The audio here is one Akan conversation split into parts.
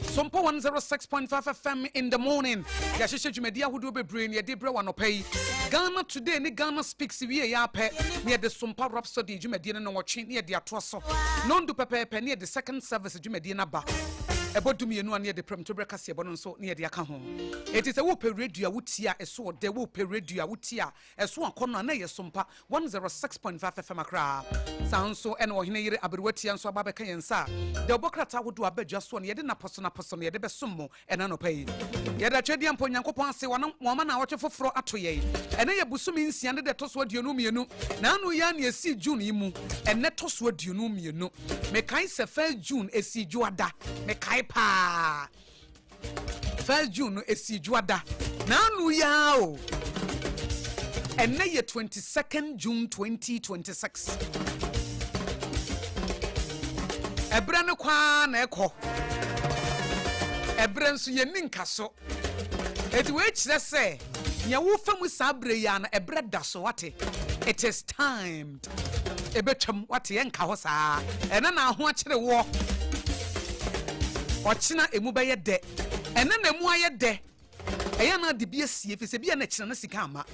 Sompa 106.5 FM in the morning. Yɛahyehyɛ dwumadi ahodoɔ bebree na yɛde brɛ wɔ anɔpa yi. Ghana Today ne Ghana Speaks wie yɛ apɛ na yɛde Sompa Rhapsody dwumadie no nnɔnwɔtwe na yɛde atoa so. Nondu pɛpɛɛpɛ na yɛde Second Service dwumadie no aba. Ɛbɔ dumienu a na yɛde Prɛmtoberɛ kaseɛbɔ no nso na yɛde aka ho. Enti sɛ wopɛ radio a wotie a ɛso ɔdɛ, wopɛ radio a wotie a ɛso akɔnnɔ a, na ɛyɛ Sompa 106.5 FM Accra. Saa nso na Ɔhene yere Aberewa Tia nso aba abɛka yɛn nsa a dawubɔ krataa ahodoɔ aba dwa soɔ no yɛde nnapɔso nnapɔso no yɛde bɛsom mo ɛna anɔpa yi. Yɛda Twedeɛmpa Onyankopɔn ase wano wama naawɔtwe foforɔ ato yɛn. Ɛnɛ yɛ bosome nsia ne da ɛtɔ so 22. Naano yi ara na yɛsii June yi mu. Ɛnɛ tɔ so 22. Mekae sɛ first June ɛsii Dwoada. Mekae paa. First June no esii Dwoada n'ano yi ara o. Ɛnnɛ yɛ 22nd June 2026. Ɛberɛ no kɔ ara na ɛkɔ. Ɛberɛ nso yɛnni nka so. Eti wei kyerɛ sɛ nea wofa mu saa berɛ yi ara no ɛberɛ da so wate. It is timed. Ɛbɛtwam wate ɛnka hɔ saa. Ɛnɛ na aho akyere woɔ. Ɔkyena emu bɛyɛ dɛ. Ɛnɛ na emu ayɛ dɛ. Ɛyɛ na ade bi asie fi sɛ bi a na kyena na sika ama.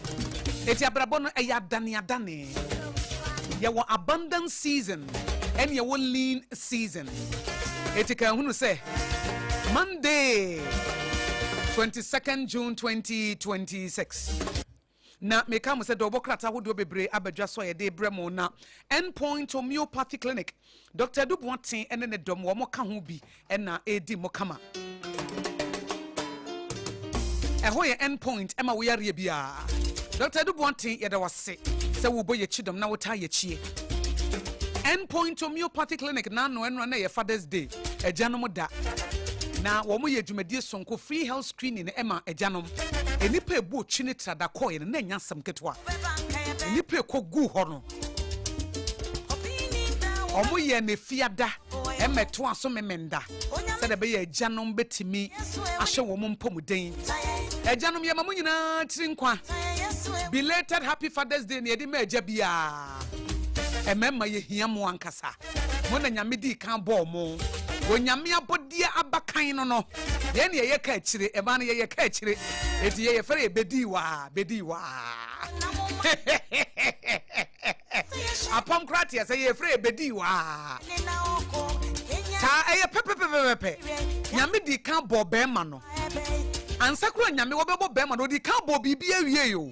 Eti abrabɔ no ɛyɛ adane adane. Yɛwɔ abundance season ɛne yɛwɔ lean season. Eti ka ehunu sɛ Monday 22nd June 2026. Na meka mo sɛ dɔwbɔ krataa ahodoɔ bebree aba dwa so a yɛde rebrɛ mo na End Point Homeopathy Clinic, Dɔkta Adu Boateng ne ne dɔm wɔn ka ho bi na ɛredi mo kama. Ɛhɔ yɛ End Point ɛma wo yareɛ biara. Dɔkta Adu Boateng yɛda wo ase sɛ wobɔ yɛn kyidɔm na wotaa yɛn kyie. End Point Homeopathy Clinic n'ano ɛnora na ɛyɛ Father's Day, agyanom da. Na wɔn yɛ dwumadie sonko free health screening ɛma agyanom. Nnipa ebu otwi ne trada kɔɔeɛ no na ɛnyɛ asɛm ketewa. Nnipa ekɔ guu hɔ no, wɔn yɛ no efiada ɛma ɛtoa so memenda sɛdeɛ ɛbɛyɛ agyanom bɛtumi ahyɛ wɔn mpɔmuden. Agyanom yɛma mo nyinaa tiri nkwa. Belated happy Father's Day na yɛde ma agya biara. Mmarima yɛhia mo ankasa. Mo na Nyame dii kan bɔɔ mo. Onyame abɔdeɛ abakan no no, yɛn na yɛyɛ ka akyire, ɛmaa no yɛyɛ ka akyire. Eti yɛyɛ fɛrɛ yɛ bɛdii waa, bɛdii waa. Apam koraa teɛ sɛ yɛyɛ fɛrɛ yɛ bɛdii waa. Saa ɛyɛ pɛpɛpɛpɛpɛ. Nyame dii kan bɔɔ bɛrima no. Ansa koraa Nyame wɔbɛbɔ bɛrima no, ɔdii kan bɔɔ biribi awie o.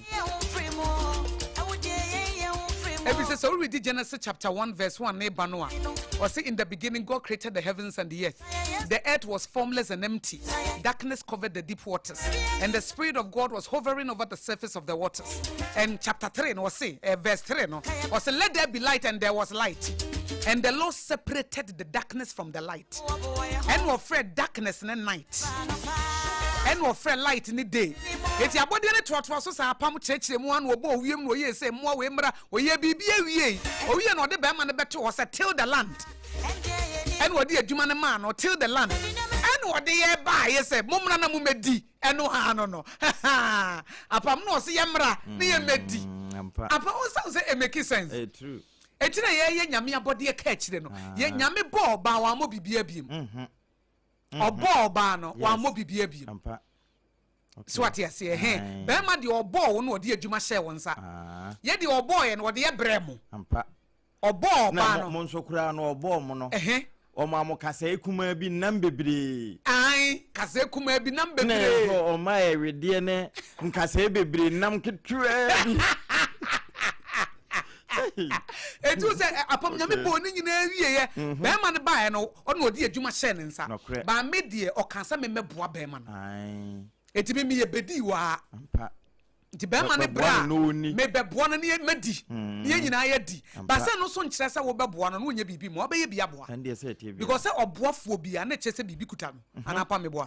Efisɛ sɛ woredi Genesis chapter 1 verse 1 ne ba no a, ɔse in the beginning God created the heavens and the earth. The earth was formless and empty. Darkness covered the deep waters, and the spirit of God was hovering over the surface of the waters. And chapter 3 no ɔse, eh, verse 3 no, ɔse let there be light and there was light. And the Lord separated the darkness from the light. Ɛna ɔfrɛ darkness ne night. Ɛna ɔfrɛ light ne day. Eti abɔdeɛ no toatoa so saa apam kyerɛkyerɛ mu ano ɔbɔ owiem na ɔyɛ sɛ mmoa wei mmra ɔyɛ biribi awie ɔwie na ɔde bɛrima no bɛto hɔ sɛ till the land. Ɛna ɔde adwuma no maa no till the land. Ɛna ɔde yɛ baayɛ sɛ mommra na mommɛdi ɛno ha no no apam no ɔse yɛmmra ne yɛmmɛdi mm, apam ɔsan sɛ it make sense. Enti na yɛyɛ Nyame abɔdeɛ ka akyire no. Yɛ Nyame bɔɔ ɔbaa wammɔ biribiara biem. Mhm. Mhm. Ɔbɔɔ ɔbaa no wammɔ biribiara biem. So ate aseɛ hɛn. Bɛrima deɛ ɔbɔɔ wo no ɔde adwuma hyɛɛ wo nsa. Ah. Yɛ deɛ ɔbɔɔ yɛ no ɔde yɛ brɛ mo. Ɔbɔɔ ɔbaa no. Mo nso koraa no ɔbɔɔ mo no. Ɔmaa mo kasɛe kumaa bi nam bebree. Ae, kasɛe kumaa bi nam bebree. Na nso ɔmaa yɛ wedeɛ ne nkasɛe bebree nam ketewaa bi. Eti wo sɛ apam nyame bɔɔ ne nyinaa wieɛ mhm. bɛrima no baeɛ no ɔna ɔde adwuma hyɛɛ ne nsa. Baa me deɛ ɔka sɛ memmɛboa bɛrima no. Eti me meyɛ bɛdii waa. Nti bɛrima no brɛ a mebɛboa no ne madi ne yɛn nyinaa yɛadi ba sɛ no so nkyerɛ sɛ wobɛboa no na wonyɛ biribi ma wabɛyɛ bi aboa because sɛ ɔboafoɔ bia na kyerɛ sɛ biribi kuta no mhm. anaa pa meboa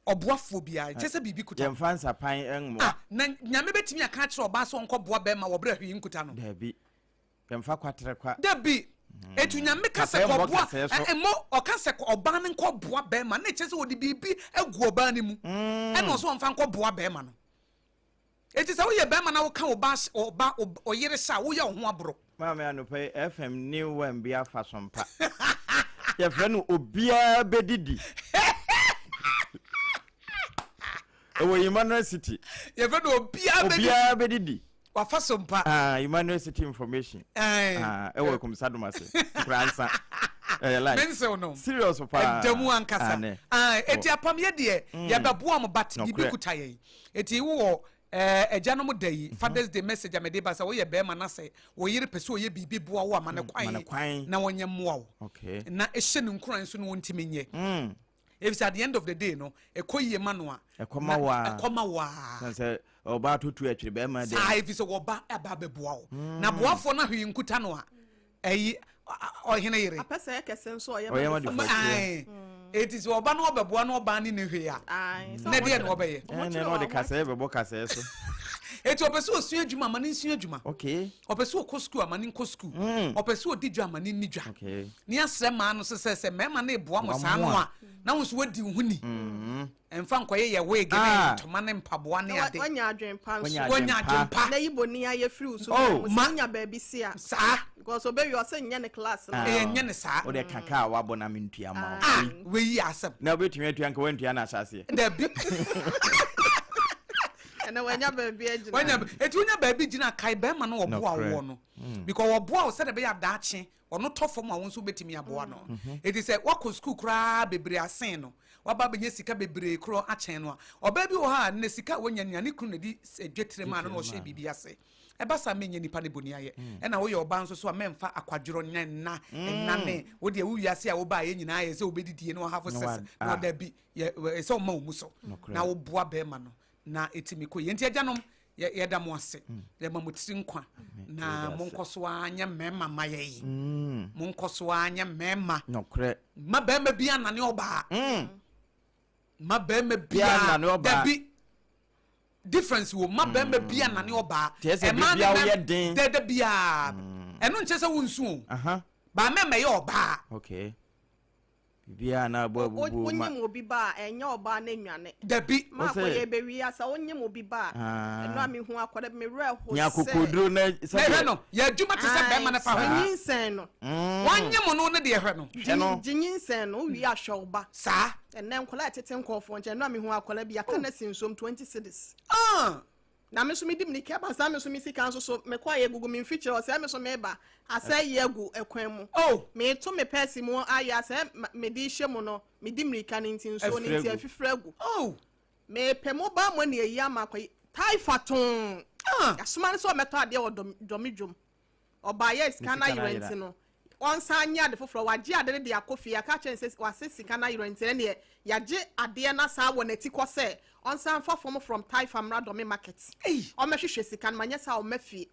ɔboafoɔ bia kyerɛ sɛ biribi kuta no yɛmfa nsapan mmoa ah, na nyame bɛtumi aka akyerɛ ɔbaa sɛ ɔnkɔboa bɛrima wɔ berɛ hwee nkuta no daabi Yɛmfa kwatere kwa. Dabi. Etu nyame ka sɛ kɔboa ɛmɔ ɔka sɛ ɔbaa no nkɔboa bɛrima na ɛkyɛ sɛ ɔde biribi agu ɔbaa no mu mm. ɛna ɔsɛ ɔmfa nkɔboa bɛrima no. Eti sɛ woyɛ bɛrima na woka ɔba ɔba ɔyere hyɛ a woyɛ wo ho aborɔ. Maame anɔpa yi FM new one bi afa so mpa. Yɛfrɛ no obiara bɛdidi. Ɛwɔ Emmanuel City. Yɛfrɛ no obiara bɛdidi. Obiara bɛdidi. Wafa so mpa. Ah, Emmanuel City Information. Ah, ɛwɔ Kumsa Domase. Nkuransa. Ɛyɛ life. Mensew no. Serious paa. Ɛda mu ankasa. Ah, eti apam yɛ deɛ mm. yɛbɛboa mo but biribi kuta yɛn. Eti wowɔ agyanom da yi, Father's Day message a mede ba sɛ woyɛ bɛrima na sɛ wo yere pɛ sɛ ɔyɛ biribi boa wo a ma no mm, kwan na wɔnyɛ mmoa wo. Na ɛhyɛ no nkuran so na wɔntumi nyɛ. Efisɛ at the end of the day no, ɛkɔ yie ma no a, ɛkɔ ma wo a, ɛkɔ ma wo a. Sɛ ɔbaa tutu atwere bɛrima dɛ. Saa, efisɛ wɔba ɛba abɛboa wo. Hmm. Na boafoɔ no ahwee nkuta no a, ɛyi ɔhene yere. Apɛ sɛ ɛkɛse nso ɔyɛ ma de fɔ. Eti sɛ ɔba no ɔbɛboa no ɔbaa ne ne hwee a, na deɛ na ɔbɛyɛ. Ɛnna na ɔde kasɛɛ bɛbɔ kasɛɛ so. Eti ɔpɛ sɛ ɔsua adwuma ama ne nsua adwuma. Okay. Ɔpɛ sɛ ɔkɔ sukuu ama ne nkɔ sukuu. Hmm. Ɔpɛ sɛ ɔdi dwa ama ne nni dwa. Okay. Ne asrɛ maa no sɛ sɛ mmarima no reboa mo saa no a, na wo nso woadi wo ho ni. Mm-hmm. Ɛmfa nkɔyɛ yɛ wig ne ah. ntoma ne mpaboa ne ade. Wanya adwempa nso. Wanya adwempa. Na yi boni ayɛ firi wo so. Oh. Ma wonya baabi si a. Saa. Because obewi ɔsɛ nyɛ ne class no. Ah. Ɛyɛ nyɛ ne saa. Wode kaka a wabɔ na mentua ma wo. Ah, wei yɛ asɛm. Na wobɛtumi atua nka woantua no ahyɛaseɛ. Dabi. Ɛnɛ wanya baabi agyina. Wanya eti wonya baabi gyina kae bɛrima no ɔboa woɔ no. Hmm. Because ɔboa wo sɛdeɛ ɛbɛyɛ adaakye ɔno tɔ fam a wo nso wobɛtumi aboa no. Mhm. Eti sɛ woakɔ sukuu koraa bebree asen no, waba abɛnya sika bebree korɔ akyɛn no a, ɔbaa bi wɔ hɔ a nnɛ sika a wanya nyinaa ne kunu na ɛdi dwetire maa no na ɔhyɛ biribi ase. Ɛba saa menyɛ nipa no boni ayɛ. Mm. Ɛna woyɛ ɔbaa nso so a mɛmfa akwadworɔ nyɛ nna nna ne wo deɛ wo wiase a wobaa yɛ nyinaa yɛ sɛ wobɛdidie na wahafo sɛs na ah. ɔda bi yɛ sɛ ɔma wo mu so na woboa bɛrima no na ɛtumi kɔ yie. Nti agyanom yɛda mo ase mm. Yɛma mo tiri nkwa na monkɔ so ara nyɛ mmarima ma yɛ yi mm. Monkɔ so ara nyɛ mmarima ma barima bi anane ɔbaa mm. Ma barima bi anane dabi difference wɔ ma barima bi anane ɔbaa. Ɛma ne dɛdɛ biara ɛno nkyɛ sɛ wonsu o baa mɛmɛ yɛ ɔbaa. Okay. Biribiara na abɔ abubuo ma. Wonyim obi ba a, ɛnyɛ ɔbaa no nwane. Dabi. Ma akɔyɛ ɛbɛwie a, sɛ wonyim obi ba a, ɛno a mehu akɔda bi, me werɛ ho sɛ. Nya akokoduro na sɛdeɛ. Na hwɛ no, yɛ adwuma te sɛ bɛrima no fa hwɛ. Gye nyinsɛn no. Wanyem no ne deɛ hwɛ no. Hwɛ no. Gye nyinsɛn no, wowie a hwɛ wo ba. Saa. Ɛnnɛ nkwadaa a ɛtete nkurɔfoɔ nkyɛn, ɛno a mehu akwadaa bi, yɛaka no asi nsuom 20 cedis. Na me nso medi mirika ba saa me nso me sika nso so mekɔ ayɛ gugu me mfikyire hɔ sɛ me nso meba asɛ yi agu ɛkwan mu oh. Meto me pɛɛse mu ayɛ asɛ mede hyɛ mu no medi mirika no nti nsuo no nti afifiri agu oh. Mepɛ mobile money ayi ama akɔ tae fa too ah. Yasoma no sɛ ɔmɛtɔ adeɛ wɔ dɔme dwom Ɔbaeɛ sika no ayera nti no ɔnsan nye ade foforɔ. Wagye ade no de akɔ fie. Yɛaka akyerɛ no sɛ wase sika no ayera nti ɛnneɛ yɛagye adeɛ no asan wɔ n'ati kɔ sɛ ɔnsan mfa fam from Taifa mmra Dome market. Ɔmmɛhwehwɛ sika no ma nyɛ saa a ɔmma fie.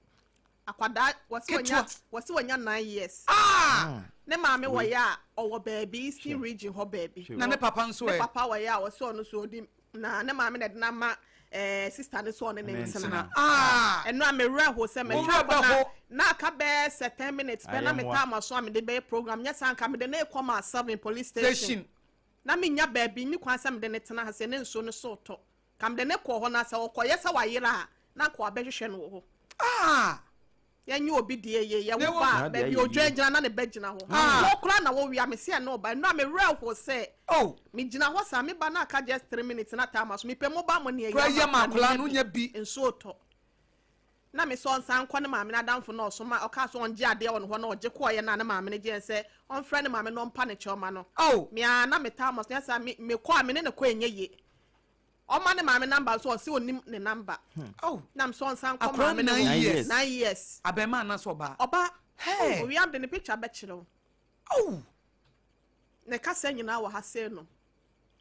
Akwadaa wɔse wanya wɔse wanya 9 years. Ah! Ne maame wɔ yɛ a ɔwɔ baabi Eastern region hɔ baabi. Na ne papa nso Ne ɛ? papa wɔ yɛ a wɔse ɔno nso ɔdi na ne maame na ɛde no ama ɛɛ sista no sɛ ɔne ne ntena. Ah! Ɛno a me werɛ ho sɛ Wo mɛtwa werɛ akɔ na bɛho. na aka bɛyɛ sɛ 10 minutes pɛ na Ayɛ me mmoa. taa ma so a mede bɛyɛ program nyɛ saa nka mede ne kɔ ma 7 police station Station. Na menya baabi nni kwan sɛ mede ne tena ha sɛ ne nsuo no so retɔ ka mede ne kɔɔ hɔ na sɛ ɔkɔyɛ sɛ wayera a na nka wabɛhwehwɛ no wɔ hɔ. Ah! Yɛnyɛ obi deɛ yie Ne yɛwo wo- ba Na a deɛ baabi ayɛ odwan yie. gyina na ne ba gyina hɔ. Ah. Wo koraa na wowia me sɛ ɛne ɔba ɛno a me werɛ ho sɛ Oh! megyina hɔ saa me ba no aka just 3 minutes na taa ma so mepɛ mobile money ayi Kura ama yɛ ma akwadaa akwadaa no nya nya bi. Nsuo tɔ na me sɛ ɔnsan nkɔ ne maame no adamfo na ɔsoma ɔka so ɔngye adeɛ wɔ ne hɔ na ɔgye kɔɔyɛ na ne maame no gye sɛ ɔmfrɛ ne maame na ɔmpa ne kyɛw ma no. Oh! Mea na metaa ma so nyɛ saa me mekɔ a me ne ne kɔ ɛnyɛ yie. Ɔma ne maame number nso ɔse onim ne number. Oh! Na me sɛ ɔnsan nkɔ Akwadaa maame no 9 hɔ. years. 9 years. Abɛɛma anaasɛ ɔbaa? Ɔba. Hey! Owia de ne picture bɛkyerɛ wo. Oh! Ne kasa nyinaa wɔ ha sei no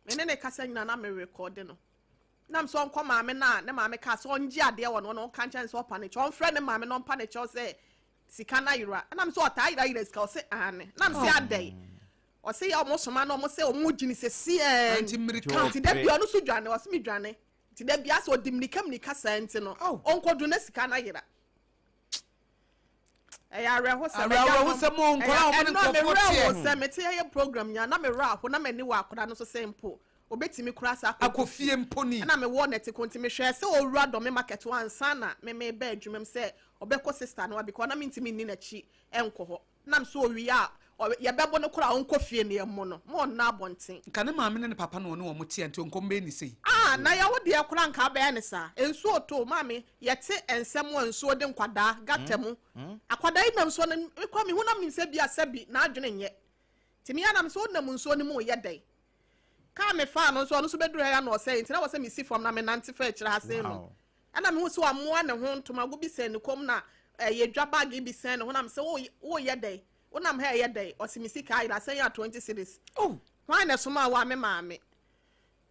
me ne ne kasa nyinaa na me record no na me sɛ ɔnkɔ maame no a ne maame kaa sɛ ɔngye adeɛ wɔ no na ɔnka nkyɛn sɛ ɔpa ne kyɛw ɔmfrɛ ne maame na ɔmpa ne kyɛw sɛ sika no ayera ɛna me sɛ ɔtaa yera yera sika ɔse aane na me sɛ adɛn ɔse yɛ ɔmo soma na ɔmo sɛ ɔmo gyini sɛ siɛ. Nti mmirika. Nti da bia ɔno so dwane ɔse me dwane nti da bia sɛ ɔdi mmirika mmirika saa nti no Oh. ɔnkɔdu na sika no ayera. Ɛyɛ awerɛhosɛm. Awerɛhosɛm o, nkwadaa a wɔne ɛno a nkurɔfoɔ mewerɛ teɛ. ho sɛ mete yɛyɛ program nyinaa na mewerɛ aho na m'ani wɔ akwadaa no so sɛ mpo obɛtumi kora saa akɔ fie mpo ni. Ɛna mewɔ nɛte ko nti mehwɛ sɛ ɔwura Dɔme market hɔ ansa na meme ba adwuma mu sɛ ɔbɛkɔ sister no hɔ because na mentumi nni n'akyi ɛnkɔ hɔ nam so owie a Yɛbɛbo no koraa, ɔnkɔ fie ne yɛmmɔ no ma ɔnna abɔnten. Nka ne maame ne ne papa na ɔne wɔn te a, nti ɔnkɔm bɛyɛ ne sei. Ah, na yɛwo deɛ koraa nka abɛyɛ ne saa. Nsuo to maame, yɛte nsɛm a nsuo de nkwadaa gata mu. Akwadaa yi nam nsuo no mekɔ mehu nam nim sɛ bi a sɛbi n'adwene nyɛ. Nti meyɛ nam sɛ wonam nsuo no mu yɛ dɛn? Kaa mefaa no nso, ɔno nso bɛduru ha ya na ɔsɛe, nti na wɔ sɛ mesi fam na menante fa akyire ha sei no. Ɛna mehu sɛ wamoa ne ho, ntomago bi sɛn ne kɔn mu na ɛyɛ dwa bag bi sɛn ne ho, na mesɛ woyɛ dɛn? Wonam ha ɛyɛ dɛn? Ɔse me sika ayera, sɛn yɛ a 20 cedis. Oh. Hwan na ɛsomaa wo a? Me maame.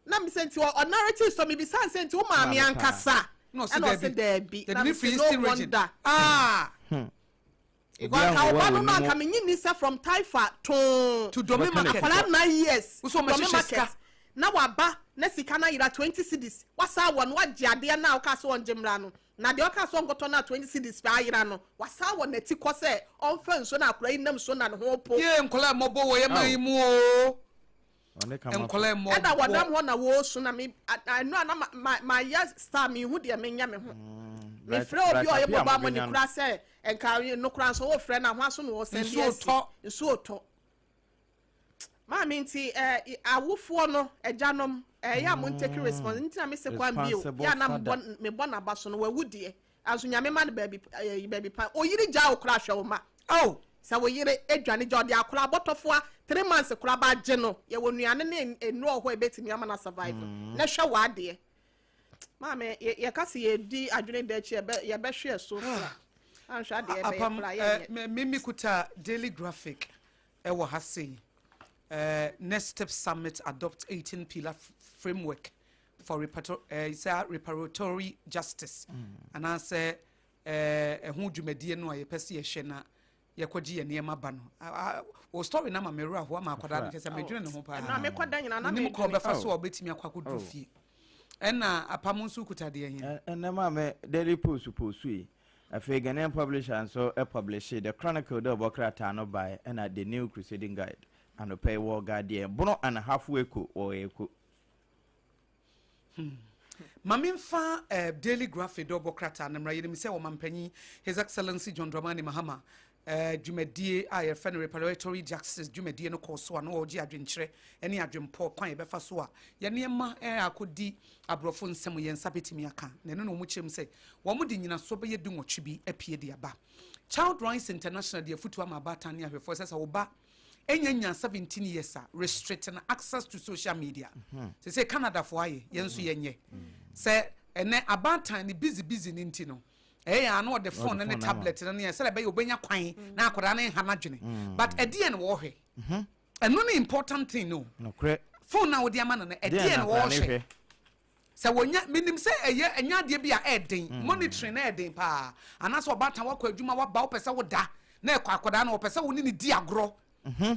Na mesɛ nti ɔnarrate story, mebisa no sɛ nti wo maame ankasa? Na ɔse Ɛna ɔse daabi. daabi. Yɛde Na ne mese firi no Eastern Region. wonder. Ah! Because nka ɔba no no anka menye nni sɛ from Taifa too To Dome Market. Akwadaa 9 years Wo sɛ ɔma Dome hyehyɛ Market sika. Na waba na sika no ayera 20 cedis, wasa wɔ no, wagye adeɛ no a ɔka sɛ ɔngye mmra no, na deɛ ɔka sɛ ɔnkɔtɔ no a 20 cedis pɛ ayera no, wasa wɔ n'ati kɔ sɛ ɔmfa nsuo na akwadaa yi nam nsuo na ne ho po. Yee, nkɔla mmɔbɔ wɔ yɛ man yi mu o. Ɔne kama. Nkɔla mmɔbɔ. Ɛna wɔnam hɔ na wɔresu na me ɛno a na ma ma mayɛ star, mehu deɛ menyɛ me ho. Mefrɛ obi a ɔyɛ mobile money kora sɛ nka no kora nso wofrɛ no ahoa so na wɔsɛn de Nsuo asi. tɔ. Nsuo tɔ maame, nti awofoɔ no, agyanom, ɛyɛ a mo ntake response, nti na mese kwan bio. Responsible yɛ a na father. mebɔ n'aba so no, wawu deɛ aso Nyame ma no baabi baabi pa. Oyiri gya wo kora, hwɛ wo ma. Oh. Sɛ wo yere adwane gya, ɔde akora abɔtɔfoa 3 months kora ba agye no, yɛwɔ nnuane ne nnuro wɔ hɔ a ɛbɛtumi ama no survive na hwɛ w'adeɛ. Maame, yɛka sɛ yɛdi adwene da akyi, yɛbɛhwe ɛso fra anhwɛ adeɛ ɛbɛyɛ Apam kora yɛnyɛ. Me kuta Daily Graphic ɛwɔ ha sei. Next Step Summit adopt 18 pillar framework for sɛ reparatory justice anaasɛ ɛho dwumadie no a yɛpɛ sɛ yɛhwɛ na yɛkɔgye yɛ nneɛma ba no. Wɔ story na ma mmerɛ ahoa ma akwadaa no kyɛ sɛ medwene ne ho paa. Na mekɔda nyina na menim kɔ medwene. ɔbɛfa so a ɔbɛtumi akɔ akɔduru Oh. fie. Ɛna Apam nso kuta deɛ hia. Ɛnɛ maame, Daily Post post yi, afei Ghanaian Publisher nso publish, The Chronicle dɛ ɔbɔ krataa no bae, ɛna The New Crusading Guide anɔpɛ yi wɔ Guardian Bono and Halfway ko wɔ ɛko. Ma memfa Daily Graphic dɛ ɔbɔ krataa no mmra. Yɛnim sɛ ɔmampanyin, His Excellency John Dramani Mahama, dwumadie a yɛfrɛ no reparatory justice dwumadie no kɔɔ so a na wɔgye adwenkyerɛ ne adwempɔ kwan yɛbɛfa so a yɛ nneɛma akɔdi aborɔfo nsɛm yɛn nsa bɛtumi aka. Na ɛno na wɔn kyerɛ mu sɛ wɔn de nyinasoɔ bɛyɛ 18 bi apue de aba. Child Rights International de afutuo ama abaatan ne ahwɛfoɔ sɛ wo ba ɛnya nya 17 years a, restrict no access to social media. Sɛ Canada foɔ ayɛ, yɛn nso yɛnyɛ sɛ ɛnɛ abaatan ne busy busy ne nti no, ɛyɛ yɛn ano ɔde phone ne phone ama. Tablet no ne yɛ sɛdeɛ ɛbɛyɛ obɛnya kwan na akwadaa ne nha n'adwene, but ɛdeɛ no wɔhwɛ, ɛno ne important thing no. Nokorɛ. Phone na wɔde ama no no, ɛdeɛ no wɔhwɛ sɛ wɔnya, menim sɛ ɛyɛ ɛnya adeɛ bi a ɛɛden monitoring na ɛɛden paa, anaasɛ ɔbaatan wakɔ adwuma waba, wopɛ sɛ woda na ɛkɔ akwadaa no wɔpɛ sɛ wo ne ne di agorɔ,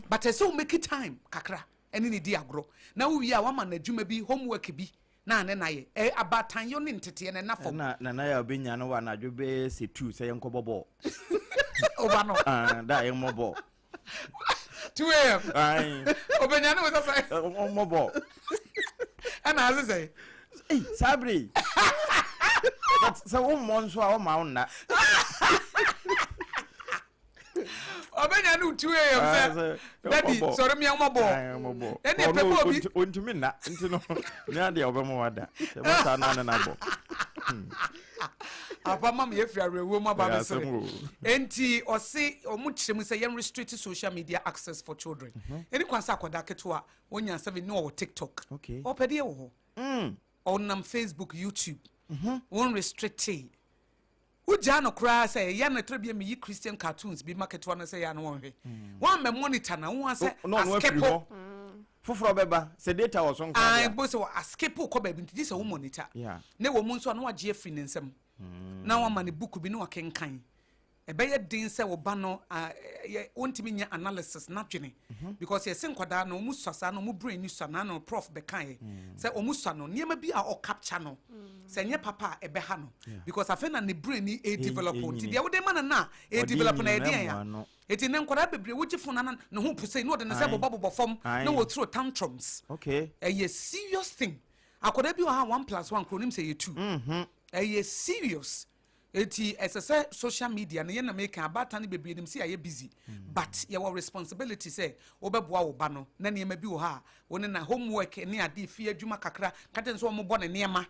but ɛsɛ wo make time kakra ɛne ne di agorɔ na wowie a, wama no adwuma bi, homework bi na ne na yɛ ɛ abaatan yɛ ne nteteɛ na ɛna fam. Ɛna nana yɛ a obɛnya no wɔ anadwo bɛyɛ sɛ 2 sɛ yɛnkɔbɔ bɔɔl. Ɔba no. Ah, da a yɛmmɔ bɔɔl. 2 a.m. Ae. Ɔbɛnya ne wo sɛ ɔmmɔ bɔɔl. Ɛna ase sɛ Ei, saa bere yi. But sɛ wommɔ nso a, wɔma wo nna. Ɔbɛnya ne 2 a.m. Ah, sɛ sɛ daddy yɛmmɔ bɔɔl. sɔre mia mmɔ Ae, bɔɔl. yɛmmɔ bɔɔl. Ɛne Ɔno ɛpɛ bɔɔl bi. Ɔntumi nna nti no ne adeɛ a ɔbɛma wada sɛ ɛbɛ saa no ane no abɔ. Aba ma me yɛfiri awerɛwuo mu aba. Ɛyɛ Bɛsere. asɛm o. Enti ɔse ɔmo kyerɛ mu sɛ yɛn restrict social media access for children. Ɛne kwan sɛ akwadaa ketewa wɔnya 7 ne ɔwɔ TikTok. Ɔpɛ deɛ wɔ hɔ. Ɔnam Facebook, YouTube. Wɔn restrict, wogyaa no koraa sɛ ɛyɛ no tɔrɔ bi a meyi Christian cartoons bi ma ketewa no sɛ yɛ ano wɔnhwɛ, wɔn mɛ monitor na wɔn asɛ Na ɔno afiri askip. hɔ foforɔ bɛba sɛ data wɔ so nka Ayi deɛ. bo sɛ wɔ askip kɔ baabi, nti gye sɛ wo monitor. Ne wɔ mu nso a, na wagye afiri ne nsam na wama ne book bi na wakenkan. Ɛbɛyɛ den sɛ wo ba no wontumi nyɛ analysis n'adwene because yɛse nkwadaa no ɔmu sua saa no, ɔmu brain ni sua na no prof bɛkaeɛ sɛ ɔmu sua no, nneɛma bi a ɔcapture no sɛ nyɛ papa a, ɛbɛha no because afei na ne brain ni ɛdevelop, nti ɛnyini. deɛ wode ma no no a Ɔde ɛdevelop no nyini ɛdeɛn na a ɛmmoa no. Ɛti ne nkwadaa bebree wogye phone na ne ho pusei na ɔde ne sɛ bobɔbobɔ fam na wɔthrow tantrums. Ɛyɛ serious thing. Akwadaa bi wɔ ha, 1 plus 1 kuro nim sɛ yɛ 2. Ɛyɛ serious. Eti ɛsɛ sɛ social media no, yɛn na meka, abaatan no bebree nim sɛ yɛayɛ busy, but yɛwɔ responsibility sɛ wobɛboa wo ba no na nneɛma bi wɔ hɔ a wo ne na homework ne ade, fie adwuma kakra, ka kyerɛ no sɛ wɔbɔ ne nneɛma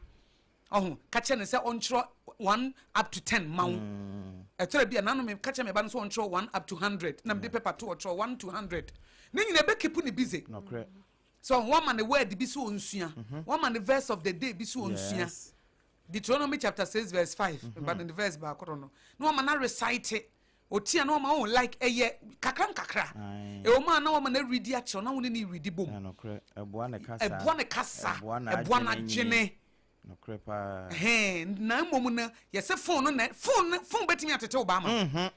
ɔho, ka kyerɛ no sɛ ɔntwerɛ 1 up to 10 ma wo. Ɛtɔrɔ bi a nanu mi ka kyerɛ mi ba no sɛ ɔntwerɛ 1 up to 100 na mi de paper to ɔtwerɛ 1 to 100 ne nyinaa ebe keep ne busy. So wɔn ma ne word bi so onsua, wɔn ma ne verse of the day bi so onsua. Deuteronomy chapter 6 verse 5, but in the verse baako no na wɔn ma na recite otia na wɔn ma wɔn like ɛyɛ kakra nkakra. Ɛwɔ mu a na wɔn ma na read akyerɛw na wɔn ne ne read bom. Ɛboa ne kasa. Ɛboa ne kasa, ɛboa n'adwene. Nokorɛ paa. Hɛn na mmom no yɛsɛ phone no, na phone no, phone bɛtumi atete wo ba ama.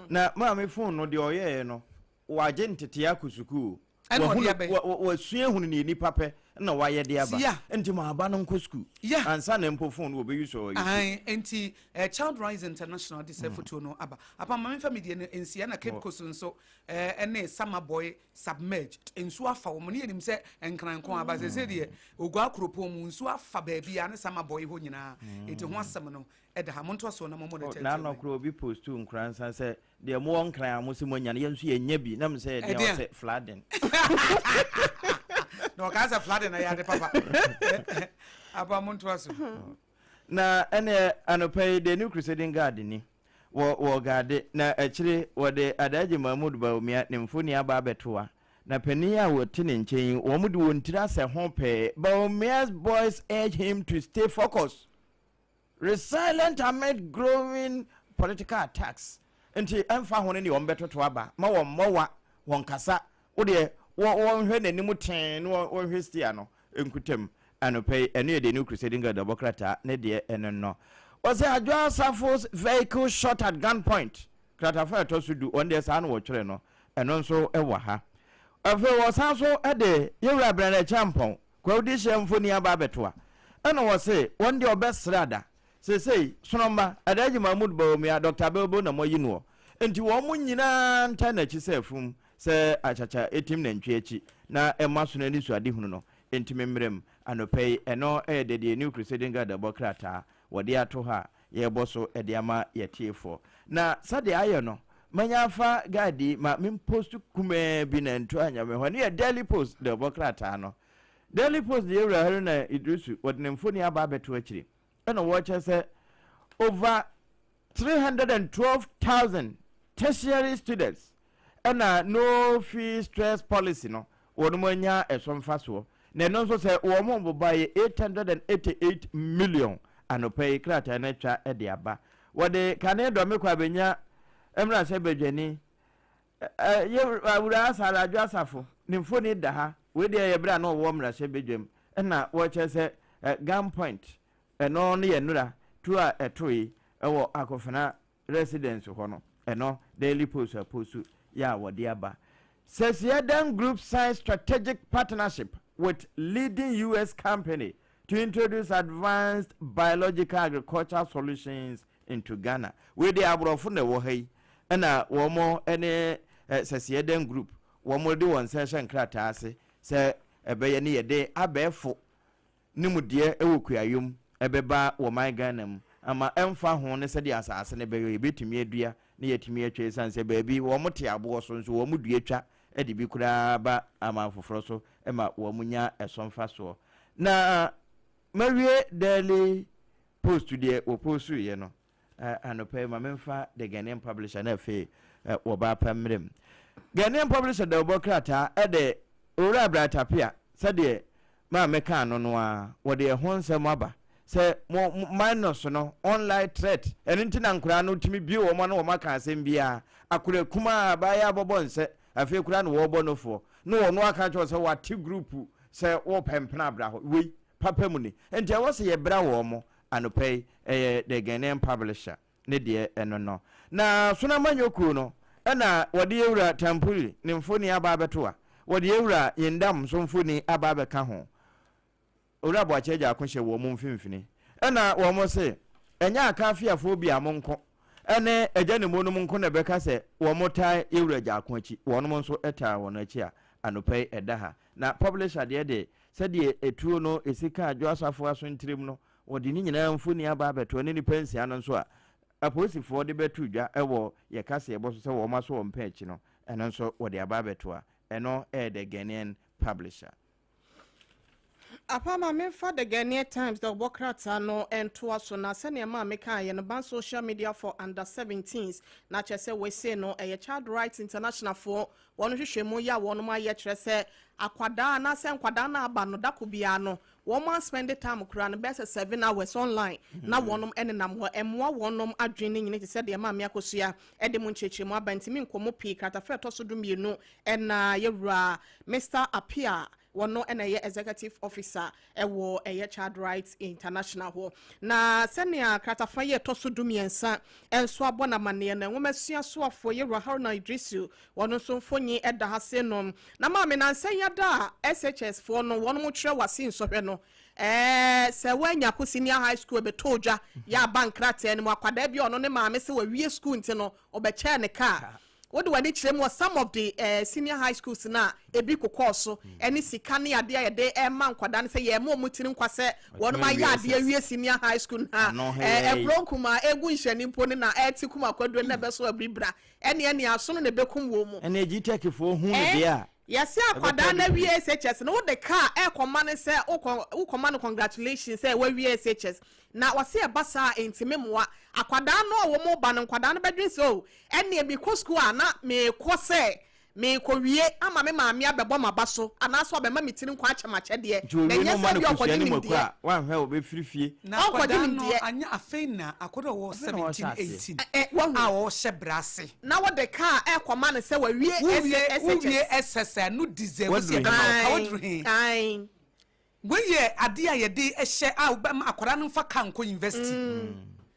Na maame, phone no deɛ ɔyɛɛ no, wagye ntete akɔ sukuu. Ɛna ɔde abɛn. Wasua hunu ne nipa pɛ na wayɛ de aba. Nti ma aba no nkɔ sukuu ansa na mpo phone no wɔbɛyi so ɔyɛ. Ayi, nti Child Rights International de sɛ fotuo no aba apa maame nfa mi deɛ no nsia na Cape Coast nso ɛne Samreboi submerged, nsuo afa wɔn ne yɛnim sɛ nkranko aba sɛ deɛ Ogua kuropɔn mu nsuo afa baabi a ne Samreboi hɔ nyinaa, eti ho asɛm no ɛda ha. Montoa so na mo ne tɛtɛ. Na anɔkoro obi post Nkransa sɛ deɛ mowɔ Nkran a mo sɛ moanya no, yɛn nso yɛnya bi na mo sɛ yɛdeɛ ɔsɛ flooding. Na ɔkaa sɛ flooding na yɛade papa aba. Montoa so. Na ɛneɛ anɔpa yi, The New Crusading Guard ni wɔ guard na akyire wɔde Alhaji Mahmood Bawumia ne mfoni aba abɛtoa na panin a wɔte ne nkyɛn yi, wɔn de wɔn tiri asɛ ho pɛɛ. Bawumia's boys urge him to stay focused, resilient amid growing political attacks. Nti ɛmfa ho no ne wɔn bɛtoto aba ma wɔn mmɔwa wɔn kasa, wodeɛ wɔnhwɛ n'anim tee na wɔnhwɛ stia no nkutam. Anɔpɛ yi, ɛno yɛ The New Crusading Guard ɔbɔ krataa ne deɛ ɛno no. Wɔsɛ Adwoa Safo's vehicle shot at gunpoint, kratafo a ɛtɔ so 10, wɔn deɛ saa na wɔtwerɛ no, ɛno nso wɔ ha. Afei wɔsan so de yɛwura Brenda Acheampong Kwawudi hyɛ mfoni aba abɛtoa, ɛna wɔse wɔn deɛ ɔbɛsrɛ ada seesei Sonomba Alhaji Mahmood Bawumia, Dr. Abelbo na moayi noɔ, nti wɔn mo nyinaa nta n'akyi sɛ afum sɛ akyakya ɛtim nantwi akyi na ɛma sono ani so adehunu no ntumi mmerɛ mu. Anɔpa yi, ɛno yɛ deɛ New Crusading Guard bɔ krataa wɔde ato hɔ a yɛrebɔ so de ama yɛtiefoɔ. Na sɛdeɛ ayɛ no, manya afa guide yi ma mempost kumaa bi na ntu anya me hɔ. Ɛno yɛ Daily Post de ɔbɔ krataa no. Daily Post de yɛwura Haruna Iddrisu wɔde ne mfoni aba abɛto akyiri, ɛna wɔkyerɛ sɛ over 312,000 tertiary students ɛna no fee stress policy no wɔn anya ɛso mfasoɔ, na ɛno nso sɛ wɔn boba yɛ 888 million. Anɔpa yi krataa no atwa de aba. Wɔde kane Dome Kwabenya mmarahyɛ badwani yɛ Awura Asare Adwo Asafo ne mfoni da ha. Wei deɛ yɛ berɛ a na ɔwɔ mmarahyɛ badwam, ɛna wɔkyerɛ sɛ gun point, ɛno no yɛ nnura tuo a ɛtoe ɛwɔ Akofena residence hɔ no. Ɛno Daily Post apost yɛ a wɔde aba. Sɛsiadan Group signs strategic partnership with leading US company to introduce advanced biological agricultural solutions into Ghana. Wei deɛ aborɔfo na ɛwɔ ha yi, ɛna wɔn ne Sɛsiadan Group wɔn de wɔn nsa hyɛ nkrataa ase sɛ ɛbɛyɛ ne yɛde abɛɛfo ne mu deɛ ɛwɔ kuayom ɛbɛba wɔ man Ghana mu ama ɛmfa ho ne sɛdeɛ asase no bɛyɛ, yɛbɛtumi adua ne yɛtumi atwa, ɛsiane sɛ baabi wɔn te aboɔ so nso wɔn dua twa de bi koraa ba aman foforɔ so ma wɔn nya ɛso mfasoɔ. Na mawie Daily Post deɛ wɔpost no anɔpa yi, ma memfa The Ghanaian Publisher na afei wɔba apa mmerɛ mu. Ghanaian Publisher da wɔbɔ krataa ɛde Owura Bright Appiah sɛdeɛ maa mɛka no a wɔde ɛho nsɛm aba sɛ mo minus no online threat. Ɛno nti na nkoraa no tumi bie wɔn ano wɔn aka asɛm biara. Akora kumaa baayɛ abɔbɔ nsɛ afei koraa na wɔrebɔ nofoɔ na wɔn aka kyerɛ sɛ wɔate group sɛ wɔpɛ mpena abra hɔ. Wei papa mu ni, nti ɛwɔ sɛ yɛbra wɔn mo. Anɔpa yi, ɛyɛ The Ghanaian Publisher ne deɛ ɛno no. Na Sonamanyɔkuo no ɛna wɔde yɛwura Tampuli ne mfoni aba abɛto a wɔde yɛwura Nyindam nso mfoni aba abɛka ho. Owura Boakye Agyarko hyɛ wɔn mu mfimfini, ɛna wɔn se ɛnyɛ Akaafiafoɔ bi a mo nko ɛne agya ne mu nom nko na ɛbɛka sɛ wɔn taa yɛwura Agyarko akyi, wɔn nso taa wɔn akyi a anɔpa yi ɛda ha. Na publisher deɛ de sɛdeɛ etuo no esi ka Adwo Asafo aso ntirim no. Wɔde ne nyinaa mfoni aba abɛto ne nnipa 6 no nso a apolisifoɔ de bɛto dwa wɔ yɛ kaseɛbɔ so sɛ wɔn aso wɔn pɛ akyi no, ɛno nso wɔde aba abɛto a ɛno ɛyɛ The Ghanaian Publisher. Apama memfa The Ghanaian Times dɛ ɔbɔ krataa no ntoa so. Na sɛnea maa mekaeɛ no, ban social media for under 17s, na kyerɛ sɛ wɔasie no ɛyɛ Child Rights International foɔ wɔn hwehwɛ mu yɛ a wɔn ayɛ, kyerɛ sɛ akwadaa anaasɛ nkwadaa no aba no dako biara no, wɔn aspend time koraa no bɛyɛ sɛ 7 hours online na wɔn nenam hɔ. Ɛmmoa wɔn adwene no nyina te sɛ deɛ maame Akosua ɛde mu nkyerɛkyerɛmu aba. Ntumi nkɔmmɔ pii. Kratafɛ ɛtɔ so 12 ɛna yɛwura Mr Apia, wɔno ɛna ɛyɛ executive officer ɛwɔ ɛyɛ Child Rights International hɔ. Na sɛnea kratafa yi ɛtɔ so 13 ɛnso abɔ n'amanneɛ no, nwoma sua soafoɔ yɛwura Haruna Idrisu, wɔno nso mfonyin ɛda ha se nom. Na maame nansa yi ada a SHS foɔ no wɔn mo twerɛ wase nsɔhwɛ no, sɛ woanya kɔ senior high school, ɛbɛtɔ odwa yɛ aba nkrataa no mu, akwadaa bi a ɔno ne maame sɛ wawie school nti no ɔbɛkyɛɛ ne kaa. Wode w'ani kyerɛ mu wɔ some of the senior high schools na ebi kokɔɔ so ɛne sika ne adeɛ a yɛde ɛma nkwadaa no sɛ yɛn mo ɔmo tiri nkwa sɛ wɔn ayɛ adeɛ awie senior high school na ɛburo nkuma egu nhyɛne mpo ne na ɛte kum akwaduro na ɛbɛso abiribira ɛne aso no na ɛbɛkum wɔn mu. Ɛne GTEC foɔ hu ne deɛ a. Yɛsi akwadaa na wie SHS no, wode kaa ɛkɔma no sɛ wokɔma no congratulations sɛ wawie SHS, na wɔsi ɛba saa ntumi mmoa akwadaa no a wɔn ba no. Nkwadaa no bɛdwen sɛ o, ɛnneɛ mekɔ sukuu a na mekɔ sɛ mekɔ wie ama me maame abɛbɔ m'aba so anaasɛ ɔbɛma me tiri nkɔ akyɛ m'akyɛdeɛ, na ɛnyɛ sɛ bi ɔkɔgye nimdeɛ. Wanhwɛ ɔbɛfiri fie. Na akwadaa no anya afei na akwadaa ɔwɔ 17, 18 a ɔhyɛ brase. Na wɔde kaa ɛkɔma no sɛ wawie. SHS, wowie SSA no deserve sɛ ɛbɛma wo ka waduru he. Weyɛ adeɛ a yɛde hyɛ a wobɛma akwadaa no mfa kaa nkɔ university.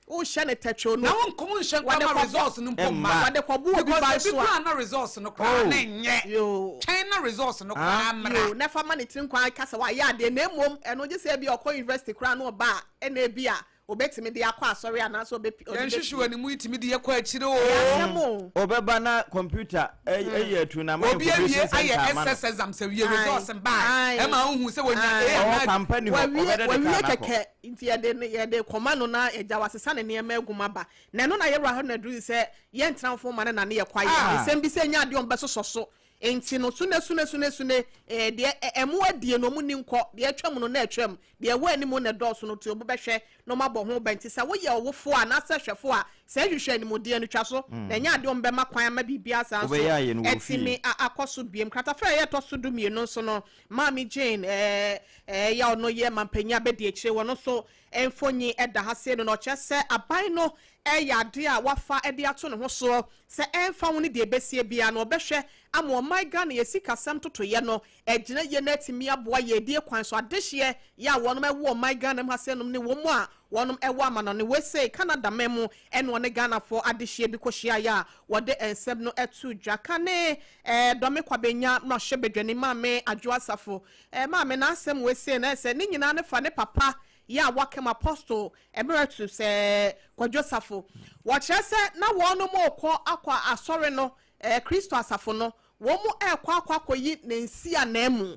Wohyɛ ne tɛtwo no. Na wɔn nkɔmɔ nhyɛ nkɔma results no mpo mma. Wɔde kɔbu obi ba so a, because ebi kura na results no koraa na nyɛ twɛn na results no koraa mmra. Na fa ma ne tiri nkwan kasa wayɛ adeɛ, na emom ɛno gye sɛ ebi ɔkɔ university koraa na ɔba a, ɛna ebi a obetumi de akɔ asɔre anaasɛ obepi. Yɛn hwehwɛ wɔ ne mu yi tumi de yɛ kɔ akyire o. Ɛyɛ asɛm o. Ɔbɛba na computer ɛyɛ atu na ma obi awie ayɛ SS exam sɛ wie results mbaa ɛma ohun sɛ wɔnya A. Ɔwɔ company hɔ, ɔbɛdɛ de kaa n'akɔ. Kɛkɛ nti yɛde kɔma no na ɛgya wasesa ne nneɛma egu mu aba, na ɛno na yɛwura hɔ na duru sɛ yɛntena fo ma ne na ne yɛ kwa yɛ nsɛm bi sɛ nya adeɛ ɔmbɛsosɔ so. Nti no sune sune sune sune deɛ ɛmo adie no, ɔmo ni nkɔ deɛ atwam no na atwam, deɛ ɛwɔ anim na ɛdɔɔso no, nti ɔmo bɛhwɛ na ɔmo abɔ ho ban. Nti sɛ woyɛ ɔwofo a anaasɛ hwɛfo a, sɛ ɛhwehwɛ animdeɛ no twa so na ɛnyɛ adeɛ ɔmo bɛma kwan ama biribi asa nso ɛtumi akɔ so biem. Kratafa a ɛyɛ ɛtɔ so 12 nso no, Maame Jane ɛɛ yɛ ɔno yɛ mampanyin abɛdi akyire, wɔn nso mfonyin ɛda ha se no, na ɔkyerɛ sɛ aban no ɛyɛ adeɛ a wafa ɛde ato ne ho soɔ sɛ ɛmfa ho ne deɛ ɛbɛsie biara no, ɔbɛhwɛ ama ɔman Ghana yɛ sikasɛm totoyɛ no ɛgyina yie na atumi aboa yɛ die kwan so adehyeɛ yɛ a wɔnom ɛwɔ ɔman Ghana mu ha sɛ nom ne wɔn mu a wɔnom ɛwɔ amanɔne wese Canada man mu, ɛna ɔne Ghanafoɔ adehyeɛ bi kɔhyia yɛ a wɔde nsɛm no ɛto dwa ka ne Dɔme Kwabenya mmarahyɛ badwani Maame Adwo Asafo. Maame n'asɛm wese na ɛsɛ ne nyinaa ne fa ne papa yɛ a wakam Apostle Emeritus Kwadwo Safo. Wɔkyerɛ sɛ na wɔn mo kɔ akɔ asɔre no, Kristo asafo no, wɔn mo ɛkɔ akɔyi ne nsi anan mu,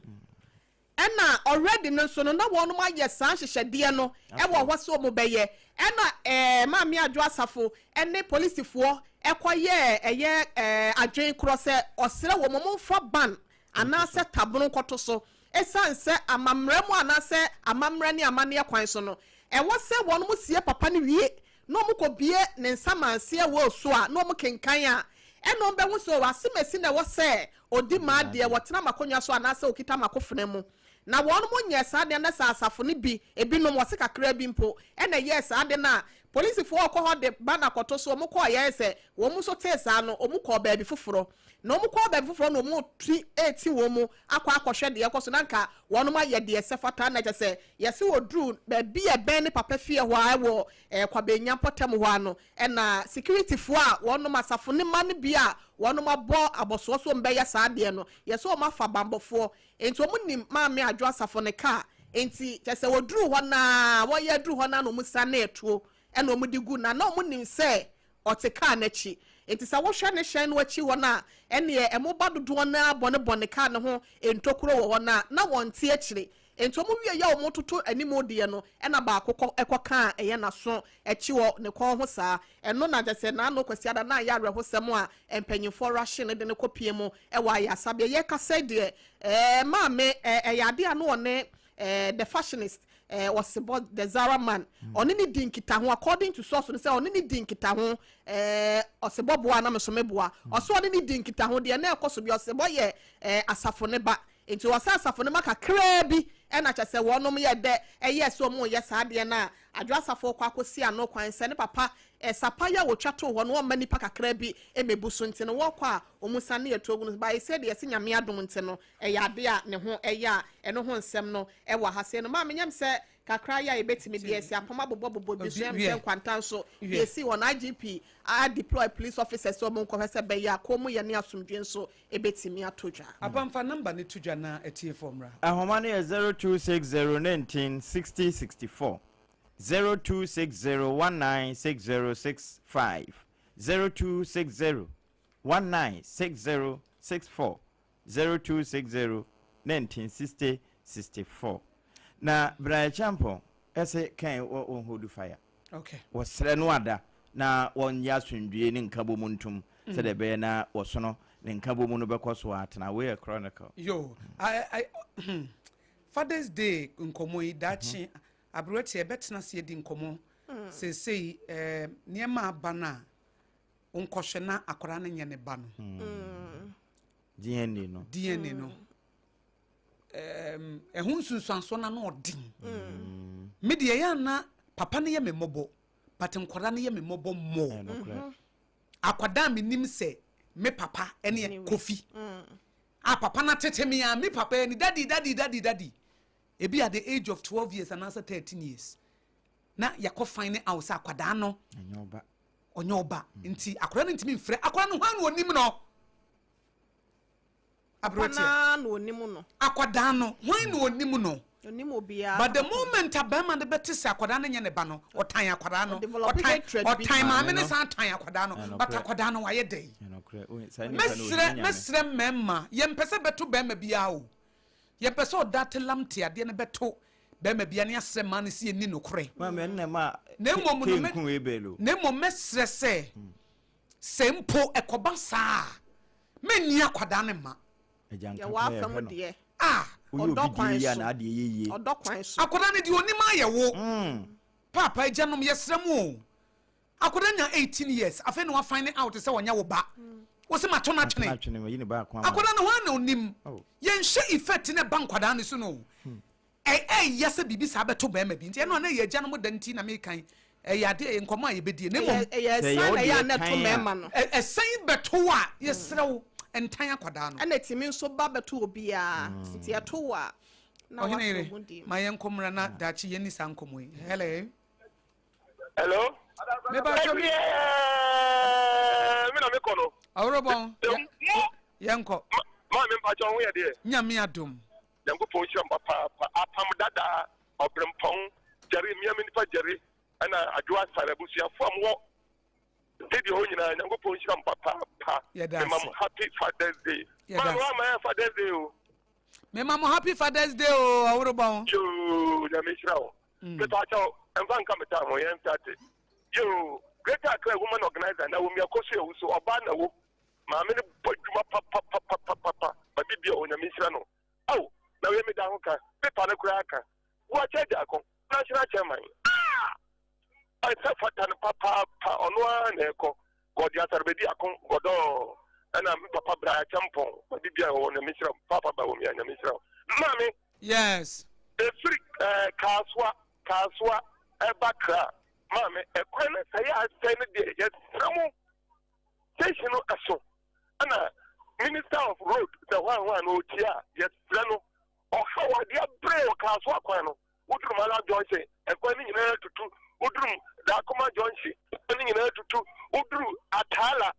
ɛna already no nso no na wɔn ayɛ saa nhyehyɛdeɛ no ɛwɔ hɔ sɛ wɔn bɛyɛ. Ɛna Maame Adwo Asafo ɛne polisifoɔ ɛkɔyɛ ɛyɛ adwen korɔ sɛ ɔsrɛ wɔn mo mfa ban anaasɛ tabono nkɔto so, ɛsiane sɛ amammerɛ mu anaasɛ amammerɛ ne amanneɛ kwan so no, ɛwɔ sɛ wɔn mo sie papa no wie na wɔn kɔ bie ne nsa manseɛ wɔ so a na wɔn kenkan a, ɛna wɔn bɛho sɛ asemasi na ɛwɔ sɛ odi maa deɛ wɔtena makonnwa so anaasɛ okita makofena mu. Na wɔn mo nyɛ saa deɛ, na sɛ asafo no bi ebinom wɔse kakra bi mpo ɛna ɛyɛ saa de no a, polisifoɔ ɔkɔ hɔ de ba na kɔto so. Wɔn kɔɔ yɛn sɛ wɔn nso tee saa no, wɔn kɔɔ baabi foforɔ, na wɔn kɔɔ baabi foforɔ na wɔn ti eti wɔn mu akɔ akɔhwɛ deɛ ɛkɔ so, na nka wɔn ayɛ deɛ ɛsɛ fata. Na kyɛ sɛ yɛsi wɔ duru baabi a ɛbɛn ne papa fie hɔ a ɛwɔ Kwabenya mpɔtam hɔ ano, ɛna securityfoɔ a wɔn asafo ne ma no bi a wɔn abɔ abɔsoɔ so wɔn bɛyɛ saa adeɛ no, yɛsɛ wɔn afa bambɔfoɔ, nti wɔn nim Maame Adwo Asafo ne kaa. Nti kyɛ sɛ wɔduru hɔ naa, wɔyɛ duru hɔ naa na wɔn sa ne etuo ɛna wɔn de gu na wɔn nim sɛ Ɔte kaa no akyi. Enti sɛ wohwɛ ne hyɛn no akyi hɔ no a, ɛnneɛ mmoba dodoɔ no ara bɔnebɔne kaa no ho ntokuro wɔ hɔ no a, na wɔnte akyire. Enti wɔwieeɛ a wɔretoto anim deɛ no, ɛnna baako kɔ kɔkaa ɛyɛ n'aso akyi hɔ, ne kɔn ho saa. Ɛno na kyerɛ sɛ n'ano Kwasiada no ayɛ awerɛhosɛm a mpanimfoɔ rushing no de no kɔpue mu wɔ ayaresabea. Yɛrekasa yi deɛ, ɛɛ, maame, ɛɛ, ɛyɛ adeɛ a na ɔne ɛɛ, the fashionist, eh, ɔsebɔ the Zara man ɔne ne di nkitaho according to source no sɛ ɔne ne di nkitaho eh, ɔsebɔ boa na meso meboa ɔsɛ ɔne ne di nkitaho deɛ na ɛkɔ so bi ɔsebɔ yɛ eh, asafo ne ba nti ɔsɛ asafo ne ma kakraa bi ɛna kyɛ sɛ wɔnom yɛ dɛ ɛyɛ sɛ wɔn yɛ saa adeɛ no a adwo asafo kɔ akɔsi ano kwan sɛ ne papa eh, sapa yi a wɔtwa too hɔ no wɔmma nipa kakraa bi mmɛbu so nti no wɔkɔ a wɔn sane yɛ tuo gu no baayɛ sɛ deɛ ɛsɛ Nyame adom nti no Ɛyɛ ade a ne ho yɛ a ɛno ho nsɛm no wɔ ha sei no. Maame nyam sɛ kakra yi a yɛbɛtumi de asi apam abobɔbobɔ bi so ɛm sɛ nkwanta nso deɛ ɛsii hɔ no IGP a deploy police officers sɛ wɔn nkɔhwɛ sɛ ɛbɛyɛ a kommyɛ ne asomdwoeɛ nso ɛbɛtumi atɔ dwa. Apam fa number no to dwa na atiefoɔ mmra. Ahoma no yɛ 0260 19 60 64, 0260 19 60 65, 0260 19 60 64. 0260 1960 64 Na Brian Acheampong se kɛn wɔ wɔn hold fire. Okay. Wɔsrɛ no ada na wɔnyɛ asomdwie ne nkabom ntom sɛdeɛ ɛbɛyɛ na wɔsono ne nkabom no bɛkɔ so atena. Wei yɛ Chronicle. Yo, I, I, Father's Day nkɔmmɔ yi daakye aberewa ti ɛbɛtena ase adi nkɔmmɔ seesei eh, nneɛma aba no a Wonkɔhwɛ na akwadaa no nyɛ ne ba no. DNA no. DNA no. Ɛho nsunsuansoɔ no ano ɔden. Me deɛ ɛyɛ ana papa no yɛ me mmɔbɔ but nkwadaa no yɛ me mmɔbɔ more. Akwadaa menim sɛ me papa ɛne Kofi. A papa no atete me a me papa ɛne daddy daddy daddy daddy. Ebi at the age of 12 years anaasɛ 13 years. Na yɛkɔ find out sɛ akwadaa no. Ɔnyɛ ɔba nti akwadaa no ntumi mfrɛ akwadaa no hwan na onim no aberanteɛ na onim no akwadaa no hwan na onim no onim obiara but the moment a bɛrima no bɛte sɛ akwadaa no nyɛ ne ba no ɔtan akwadaa no ɔtan ɔtan maame no san tan akwadaa no but akwadaa no wayɛ dɛ mɛsrɛ mɛsrɛ mmarima yɛmpɛ sɛ bɛto bɛrima biara o Yɛmpɛ sɛ ɔda te lam te adeɛ no bɛto barima biara ne asrɛ mmaa no sɛ yɛnni nokorɛ. Na mmom no, na mmom mɛsrɛ sɛ, sɛ mpo ɛkɔba saa a, mɛnni akwadaa no mma. Yɛwɔ afa mu deɛ. Ah! Ɔdɔ kwan so. Ɔdɔ kwan so. Akwadaa no deɛ ɔnim ayɛ wo. Paapa, agyanom, yɛsrɛ mo o. Akwadaa nya 18 years afei na wa find out sɛ ɔnyɛ wo ba. Wo se mato no atwene. Akwadaa no hwan na onim? Yɛnhwɛ effect na ɛba nkwadaa no so no. Ɛyɛ sɛ biribi saa bɛto bɛrima bi nti ɛno a na ɛyɛ agyanom da nti na mekan ɛyɛ ade ɛyɛ nkɔmɔ a yɛbɛdie na mmom ɛyɛ ɛsan na ɛyɛ a na ɛto mmarima no. Ɛsan bɛto wo a yɛsrɛ wo ntan akwadaa no. Ɛna ɛtumi nso ba bɛto obiara nti ɛto wo a na Ɔhene wato yere ho dim. ma yɛnkɔ mmra na daakye yɛnni saa nkɔmɔ yi. Hello. Hello. Me ba twɛ. Me na me kɔ no. Aworo bɔn. Yɛn kɔ. Maa mi mpatsɔ ho yɛ deɛ. Nyame adom. Nyankopɔn nhyira mo papaapa. Apam dada, ɔbrempɔn, Jerry, mmea me nipa Jerry, ɛna Adwo Asare abusuafo a mowɔ studio hɔ nyinaa, Nyankopɔn nhyira mo papaapa. Yɛda Mema ase. mo happy Father's Day. Yɛda Maa ase. wa ma yɛ Father's Day o. Mema mo happy Father's Day o, ɔworo bɔn. Yoo, Nyame nhyira wo. Mepa kyɛw, ɛmfa nka me taa ho, yɛn starte. Yoo, Greater Accra Woman Organizer, Naomi Akosu Ewusu, ɔbaa na wo. Maame no bɔ adwuma papapapapapa. Ma bibia o, Nyame nhyira no. Ao, na wei meda ho ka, paper no koraa ka. Boakye Agyarko, National Chairman. Ah! Ɛsɛ fata no papaapa, ɔno ara na ɛkɔ. Gɔde Asarbedi Ako, Gɔdɔɔ. Ɛna me papa Bra Acheampong, ma bibia ɔwɔ, Nyame nhyira wo. Papa Bawumia, Nyame nhyira wo. Maame, Yes. Ɛfiri ɛɛ Kasoa, Kasoa ɛba Kra. Maame, ɛkwan no sɛe a asɛe no deɛ, yɛsrɛ mo, station no ɛso. Ɛna Minister of Road, sɛ hwan hwan no ɔtie a, yɛsrɛ no, ɔhaw adeɛ abrɛ wɔ Kasoa kwan no. Woduru Malam Junction, ɛkwan no nyinaa tutu. Woduru Dakoma Junction, ɛkwan no nyinaa tutu. Woduru Ataala,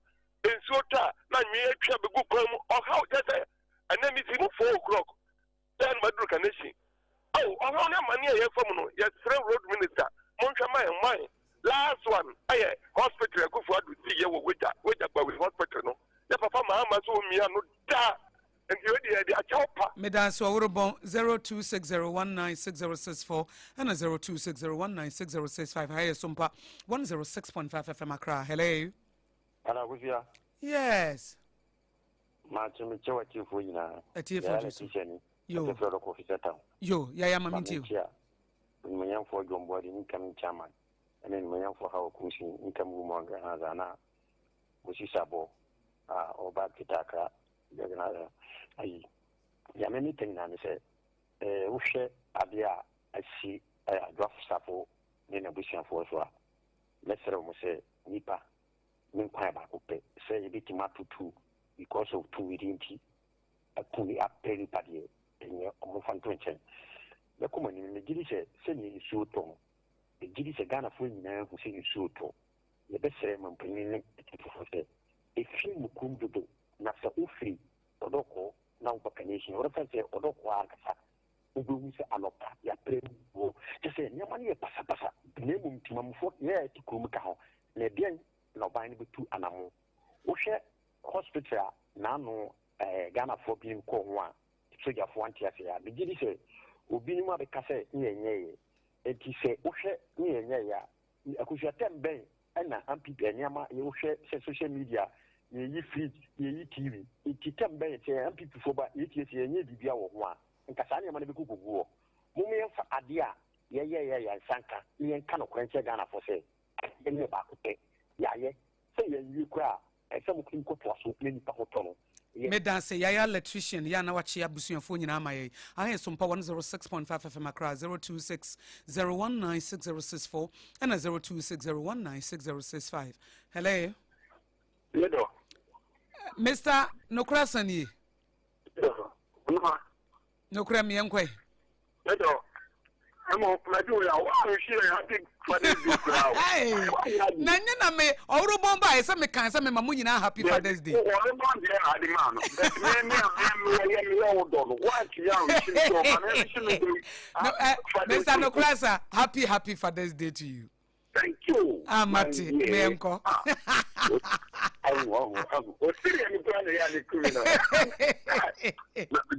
nsuo tɔ a, na anwea atwa bɛgu kwan mu. Ɔhaw kyɛ sɛ, ɛnɛ mesi mu 4 o'clock. Then maduru Kaneshie. Oh, ɔhaw ne amane a yɛfa mu no, yɛsrɛ road minister, monhwɛ ma yɛn man. Last one, ɛyɛ hospital Akufo Addo Meda ase ɔworebɔn 0260196064 ɛna 0260196065 ha yɛ Sompa 106.5 FM Accra. Hello. Ana Akosua. Yes. Maakye mekyɛ w'atiefoɔ nyinaa. Atiefoɔ gye so. Yo. Ɛsɛ fɛ ɔdɔkɔ officer town. Yo, yaya ma mentie o. Animuonyamfoɔ John Boadi incoming chairman ɛne animuonyamfoɔ Hawa Kumsin incoming woman organizer na Moses Abɔ a ɔba Greater Accra organizer ayi. Deɛ me meka nyinaa ne sɛ eh, wohwɛ adeɛ a asi eh, Adwoa Safo ne n'abusuafoɔ so a, mɛsrɛ wɔn sɛ nipa ne nkwa yɛ baako pɛ sɛ yɛbɛtumi ato tuo because of tumidi nti aku ni apɛ nipa deɛ ɛnyɛ ɔmo fa nto nkyɛn. Mɛkɔ mo anim, megye di sɛ sɛdeɛ nsuo tɔ no, megye di sɛ Ghanafoɔ nyinaa hu sɛ nsuo tɔ. Yɛbɛsrɛ mampanyin ne atutufoɔ sɛ ɛfiri mo kurom dodo na sɛ wofiri Ɔdɔkɔɔ na woba Kanehyen a, wɔbɛfa sɛ Ɔdɔkɔɔ ankasa wobɛhu sɛ anɔpa yɛaprɛ mu hɔ. Kyerɛ sɛ nneɛma no yɛ basabasa na mmom temamufoɔ yɛ a yɛte kurom ka ho. Na ɛdeɛn na ɔban no bɛtu anamo? Wohwɛ hospital a n'ano ɛɛ Ghanafoɔ binom kɔɔ ho a sogyafoɔ ante aseɛ a, megye di sɛ obinom abɛka sɛ ne yɛnyɛeɛ. Enti sɛ wohwɛ ne yɛnyɛeɛ a, Akosua tɛm bɛn na ampp nneɛma yɛ wohwɛ sɛ social media yɛyi fridge yɛyi TV nti tɛm bɛn sɛ ampp foɔ ba yɛtie sɛ yɛnyɛ biribia wɔ ho a nka saa nneɛma no bɛkɔ kɔgu hɔ mom yɛmfa adeɛ a yɛyɛeɛ a yɛnsa nka na yɛnka nokorɛ nkyerɛ Ghanafoɔ sɛ adeɛ no yɛ baako pɛ yɛayɛ sɛ yɛnwie koraa a ɛsɛ mo kɔtoa so na nipa ho tɔ no yɛ. Medase yaya electrician yɛ a na wakye abusuafoɔ nyinaa ama yɛn. Aha yɛ Sompa 106.5 FM Accra 0260196064 ɛna 0260196065. Hello. Yɛdɔ. Mr. Nokora Sanie. Yɛdɔ. Noma. Nokorɛ meɛ nkɔe. Yɛdɔ. Ɛmɔ mɛdi wo ya wa nhwi yɛ happy father's day koraa o. Na nye na me ɔworo bɔn ba sɛ me kan sɛ me ma mo nyinaa happy father's day. Ɔworo bɔn deɛ na ade maa no. But me me a me me yɛ me yɛ wo dɔ no wa ntumi a nhwi me dɔ ma me nhwi me dɔ. No eh Mr. Nokorɛ sa happy happy father's day to you. Thank you. Ah, mate, me nkɔ. Ahu, ahu, ahu. Osiri ɛni kura na yɛ ne kumi no.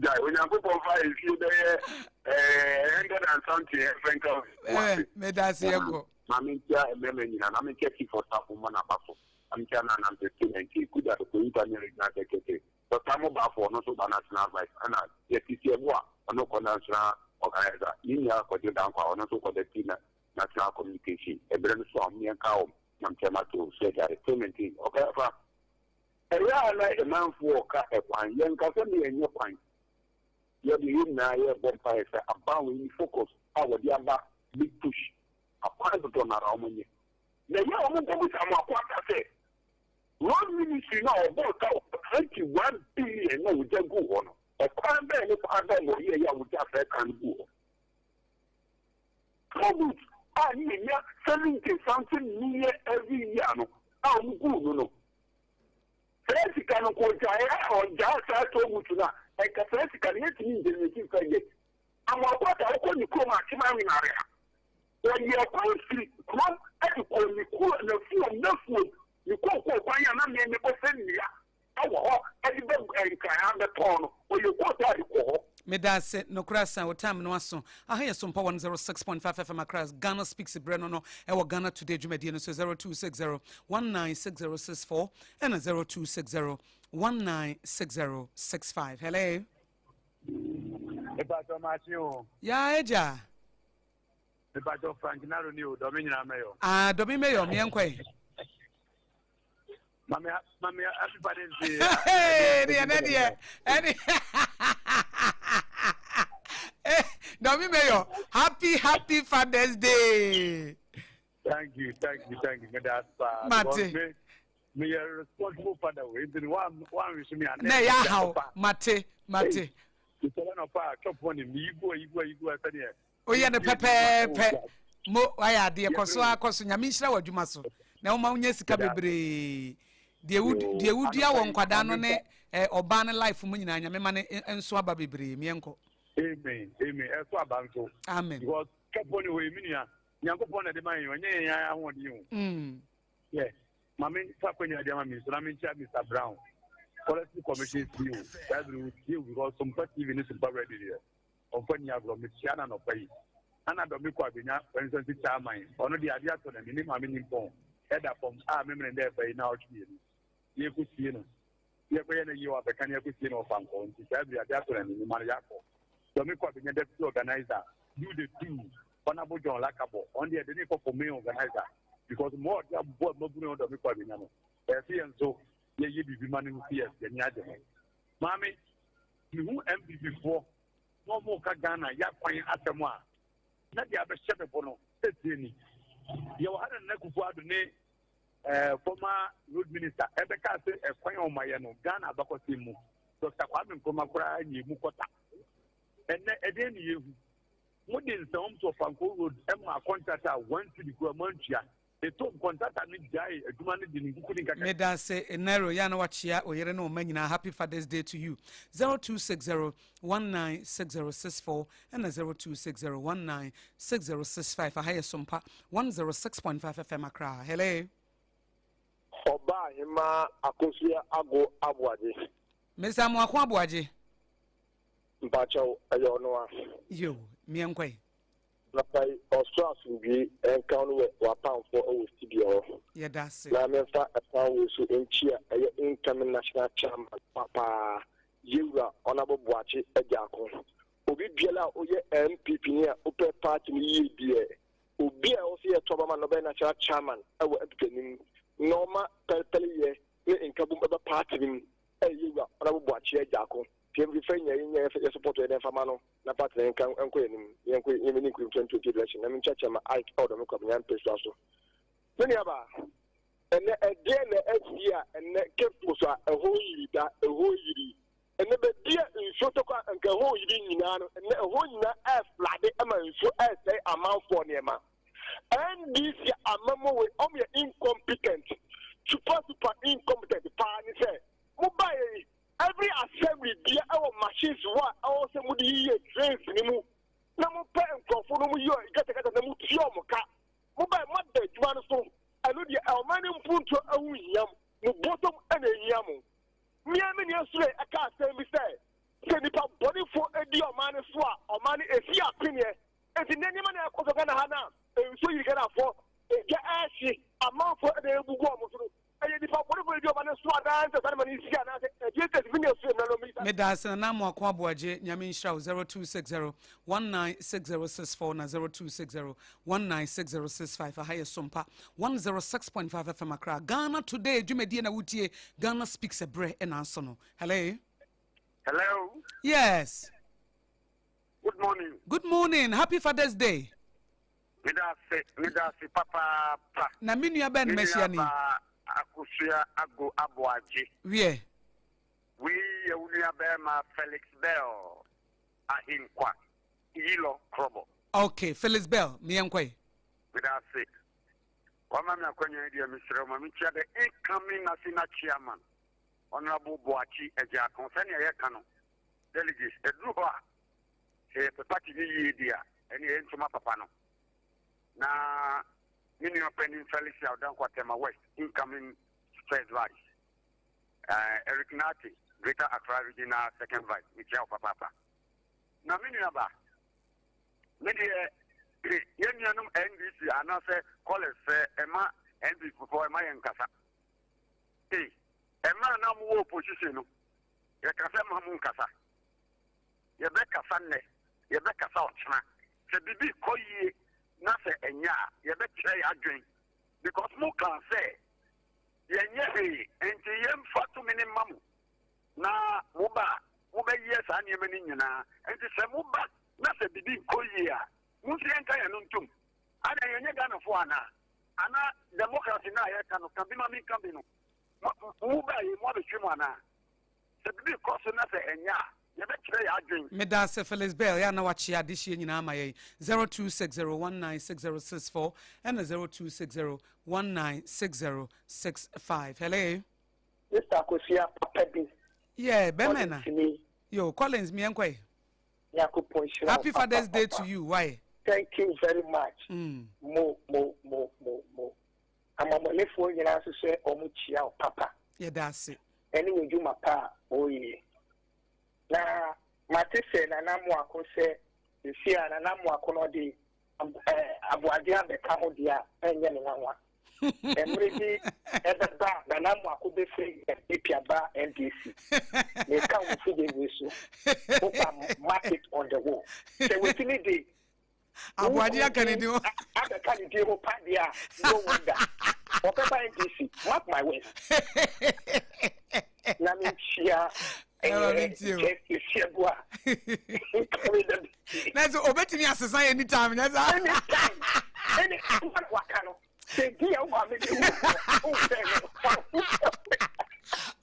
Gya, Onyankopɔn fa efie bɛyɛ 100 and something ɛfɛ nka. Eh, me da se ɛkɔ. Maame ntia mmarima nyinaa, maame ntia chief of staff mo na ba so. Maame ntia na nante se na nti kuda do koyinta ne regional secretary. Dr. Mo Baafo ɔno nso ba national vice ɛna yɛsisi ɛbo a ɔno kɔ national organizer. Ne nua kɔgye dankwa ɔno nso kɔ deputy na National communication ɛberɛ no so a wɔn yɛnka wɔn na mkyɛ ma to so agyare payment ɔka fa ɛyɛ a na ɛmanfoɔ ɔka ɛkwan yɛnka sɛ ne yɛnyɛ kwan yɛde yɛ nyinaa yɛbɔ mpaeɛ sɛ aban wɔ yi focus a wɔde aba big push akwan dodɔ nara wɔn nyɛ na ɛyɛ wɔn nkɔbusa mo akɔ aka sɛ road ministry na ɔbɔ ka 21 billion na wɔgya gu hɔ no ɛkwan bɛn ne kwan bɛn na ɔyɛ yɛ a wɔgya fɛ kan gu hɔ toll a ne yɛnya 70 something million every year no a wɔn gu no saa sika no kò gyae a ɔgyaa saa toll booth no a ɛnka saa sika no yɛntumi ngenerate nfa yɛ amoakɔ ta wokɔ ne kurom akyema nwinare a wɔyɛ kwan firi kurom ɛde kɔ ne kuro n'afuom n'afuom ne kookoo kwan a na mmea ne kɔfɛ nnua ɛwɔ hɔ ɛde bɛ nkran abɛtɔn no ɔyɛ koota de kɔ hɔ. Meda ase nokora san wo time no aso. Aha yɛ Sompa 106.5 FM Accra Ghana Speaks berɛ no ɛwɔ Ghana Today dwumadie no so 0260 196064 ɛna 0260 196065. Hello. Ìbàdàn máa ṣe o. Ya agya. Ìbàdàn Frank Naro ni o, dọ̀mí nyinaa mẹ́yọ̀. Ah, dɔmi mɛyɔ meɛ nkɔe. Mami, mami, happy Father's Day. Hey, deɛ ne deɛ ɛne dɔmi mɛyɔ happy happy Father's Day. Thank you, thank you, thank you. Meda ase. Mate. Me, me yɛ responsible father o. Nti one wish me. Na ɛyɛ ahaw mate mate. Ìsọ̀rọ̀ náà fa chop money mi yi gu yi gu yi gu ɛsɛ deɛ. Oyɛ no pɛpɛɛpɛ mo wayɛ adeɛ kɔ so akɔ so Nyame nhyira wɔ adwuma so na woma wonya sika bebree deɛ deɛ wodua wɔ nkwadaa no ne ɔbaa no life mu nyinaa Nyame ma ne nso aba bebree miɛnkɔ. Amen, amen. Ɛso aba nso. Amen. Because chop money wɔ emi nua Nyankopɔn na ɛde ma yɛn ɔnyɛ yɛn ahoɔden o. Mm. Yeah. Maame fa akɔnya adi ama mi nso na mi nkyia Mr. Brown. Forestry Commission CEO, saa bere wotie wo because Sompa TV ne Sompa Radio deɛ ɔmfa nni agorɔ. Mekyia no anɔpa yi. Ana Dɔme kɔ abɛnya Constituency Chairman, ɔno deɛ adeɛ atɔ n'ani, ne maame nimpɔn ɛda fam a memene dɛ ɛba yi naawɔtwe mmienu yɛrekɔsie no. Yɛkɔyɛ no yie wɔ abɛka ne yɛkɔsie no wɔ Fankɔ nti saa bere adeɛ atɔ n'ani, mema no yɛakɔ. Dɔme kɔ abɛnya Deputy Organizer, do the do, Honourable John Lakabɔ, ɔno deɛ yɛde no rekɔ for main organizer because mmoa a ɔde aboa mmabunu a ɛwɔ Dɔme kɔ abɛnya no, ɛyɛ sɛ yɛn nso yɛyɛ biribi ma no nti yɛ yɛni agye ho. Maame, mehu NPP foɔ na wɔn reka Ghana yakwan asɛm a, na deɛ abɛhyɛ me bo no sɛtie ni. Yɛwɔ ha na Nana Akufo-Addo ne eh, former road minister ɛbɛka sɛ ɛkwan a wɔayɛ no Ghana abakɔsɛm mu Dr. Kwame Nkrumah koraa nyɛ mu kɔta. Ɛnɛ ɛdeɛn ne yɛhu? Mode nsɛm to Ɔfanko road ɛma kɔntrata a one cedi koraa moantua. Etom kɔntrata no gyaee adwuma no de ne nkuku ne nkaka. Medase Nero yɛ a na wakyea oyere ne ɔma nyinaa happy father's day to you 0260 196064 ɛna 0260 196065 aha yɛ Sompa 106.5 FM Accra hello. Ɔbaa Hemaa Akosua Ago Aboagye. Mister Amoako Aboagye. Mpakyɛw, ɛyɛ ɔno a. Yo, meɛnkɔ ɛ. Anɔpa yi, ɔsoro asomdwoe nka wo ne w'apamfoɔ wɔ studio hɔ. Yɛda ase. Na memfa ɛkwan wei so nkyia ɛyɛ incoming national chairman papaa, Yewura Honourable Boakye Agyarko. Obi biara a woyɛ NPP ni a wopɛ party no yie deɛ, obi a ɛwɔ sɛ yɛto aba ma no bɛyɛ national chairman wɔ NPP anim na ɔma pɛrepɛreyɛ ne nkabom ba party no mu ɛyɛ Yewura Honourable Boakye Agyarko. Nti yɛmfa nyɛ yɛnyɛ yɛ support yɛ dɛn fa ma no na party no nka nkɔ yɛn anim yɛnkɔ yɛn mini nkunim 2020 election na menkyɛkyɛ ma Ike ɛwɔ dɔm kwabenya mpɛsua so. Me nua baa, ɛnɛ ɛdeɛn na asi a ɛnɛ Cape Coast a ɛhɔ yiri da ɛhɔ yiri ɛnɛ baabi a nsuo tɔ kɔ a nka ɛhɔ yiri nyinaa no ɛnɛ ɛhɔ nyinaa ɛɛflade ɛma nsuo ɛɛsɛe amanfoɔ nneɛma. NDC amammuo wei ɔmo yɛ incompetent super super incompetent paa ne sɛ mo baeɛ yi Every assembly bia ɛwɔ machines wɔ a ɛwɔ sɛ mode yiyɛ drains no mu na mo pɛ nkurɔfo no mo yɛ gata gata na mo tua ɔmo ka. Mo bae mo ada adwuma no so ɛno deɛ ɔman no mpuntuo ɛho nhia mo, mo bɔtɔm ɛna ɛhia mo. Mea me nua Sule ɛka asɛm bi sɛ, sɛ nipa bɔnefoɔ ɛdi ɔman no so a ɔman no ɛsi apeneɛ. Enti nnɛ nneɛma na ɛkɔ so Ghana ha no a nsuo yiri Ghanafoɔ, egya ɛɛhye amanfoɔ ɛna ɛbugu ɔmo so no, Ɛyɛ nipa bɔnefo na edi ɔba no so anaa ɛnsɛ saa na ma no nsi anaasɛ ɛdeɛ nti na me nua sue mmra no misa. Medaase Nana Amoako Aboagye Nyame nhyira wo 0260 196064 na 0260 196065 aha yɛ Sompa 106.5 FM Accra Ghana Today dwumadie na wotie Ghana Speaks ɛberɛ ɛna aso no Hello. Hello. Yes. Good morning. Good morning. Happy Father's Day. Meda ase, meda ase papaapa. Na me nua bɛn na mahyia no yi? Me nuabaa Akosua Ago Aboagye. Wiɛ. Wei yɛ wo nuabarima Felix Bell Ahenkwa Yilɔ Krɔbɔ. Ok, Felix Bell, me yɛnkɔ yi. Meda ase. Wama me akwanya yi deɛ mesrɛ wo ma menkyia the incoming national chairman, Honourable Boakye Agyarko. Sɛnea yɛka no, delegates, ɛduru hɔ a, Sɛ yɛpɛ party no yie deɛ a, ɛneɛ yɛn ntoma papa no. Na me nua panin Felix Yaw Dankwa Tema West incoming first vice, uh, Eric Nartey, Greater Accra Regional second vice, mekyia wo papaapa. Na me nua ba, me deɛ yɛn nuanom NDC anaasɛ callers sɛ ɛma NPP foɔ ɛma yɛn nkasa. Ee, ɛmmerɛ na mowɔ opposition no, yɛka sɛ ma mo nkasa. Yɛbɛkasa nnɛ, yɛbɛkasa ɔkyena. Sɛ biribi rekɔ yie na sɛ ɛnyɛ a, yɛbɛkyerɛ yɛn adwene because mo kaa sɛ yɛnyɛ hwee nti yɛmfa tumi no mma mo na moba a mobɛyɛ saa nneɛma no nyinaa. Nti sɛ moba na sɛ biribi nkɔ yie a, mo nso yɛnka yɛn ano ntom. Adɛn yɛnyɛ Ghanafoɔ anaa? Anaa democracy no a yɛka no, ka bi ma menka bi no, mobaeɛ yi moabɛtwe mu anaa? Sɛ biribi rekɔ so na sɛ ɛnyɛ a, yɛbɛkyerɛ yɛn adwene. Medaase Phyllis Bell, yɛ a na wakyea adehyeɛ nyinaa ama yɛn, 0260196064 ɛna 0260196065. Hello. Mister Akosua papa bi. Yeah, bɛmɛ na. Collins ni. Yo, Collins miɛ nkɔ yi. Nyankopɔn nhyira wo Happy papa Father's Day papa. to you, why? Thank you very much. Mo mo mo mo mo. Amamɔnefoɔ nyinaa nso sɛ wɔn kyia wo papa. Yɛda ase. Ɛne w'adwuma pa a woyɛ. Na mate sɛ Nana Amoako sɛ seesei a Nana Amoako no ɔde aboadeɛ abɛka ho deɛ a, ɛnyɛ me nwanwa. Mmere bi ɛbɛba a Nana Amoako bɛfiri NPP aba NDC. Meka wo mfidie wei so. Wopa mark it on the wall. Sɛ watumi de Aboagye aka ne din ho. Abɛka ne din ho pa deɛ a, no wonder. Ɔbɛba NDC, mark my words. Na menkyia ɛyɛ Justice Yeboah. Na sɛ obetumi asesa anytime, nyɛ saa? Anytime. Any waka no. Sɛ di a wo maame de wo wo fɛ no.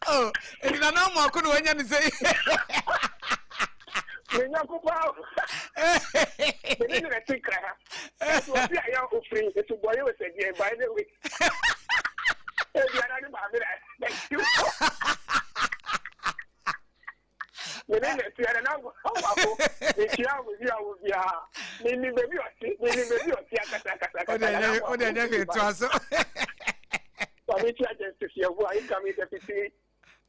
Oh, ɛdi na na mo ako na wanya ne sɛ. Me nyɔnko paa o. Me ne ne ti nkra ha. Ɛso obi a yɛ ofiri etu bɔ yɛ osɛ deɛ by the way. Ebi ara ne maame na ɛti wo. Me ne ne ti ɛna na wako. Mekyia wo bi a wo biara. Me ni baabi ɔte, me ni baabi ɔte akasa akasa akasa. O de ɛnyɛ hwee to aso. Maame kyia Justice Yeboah, incoming deputy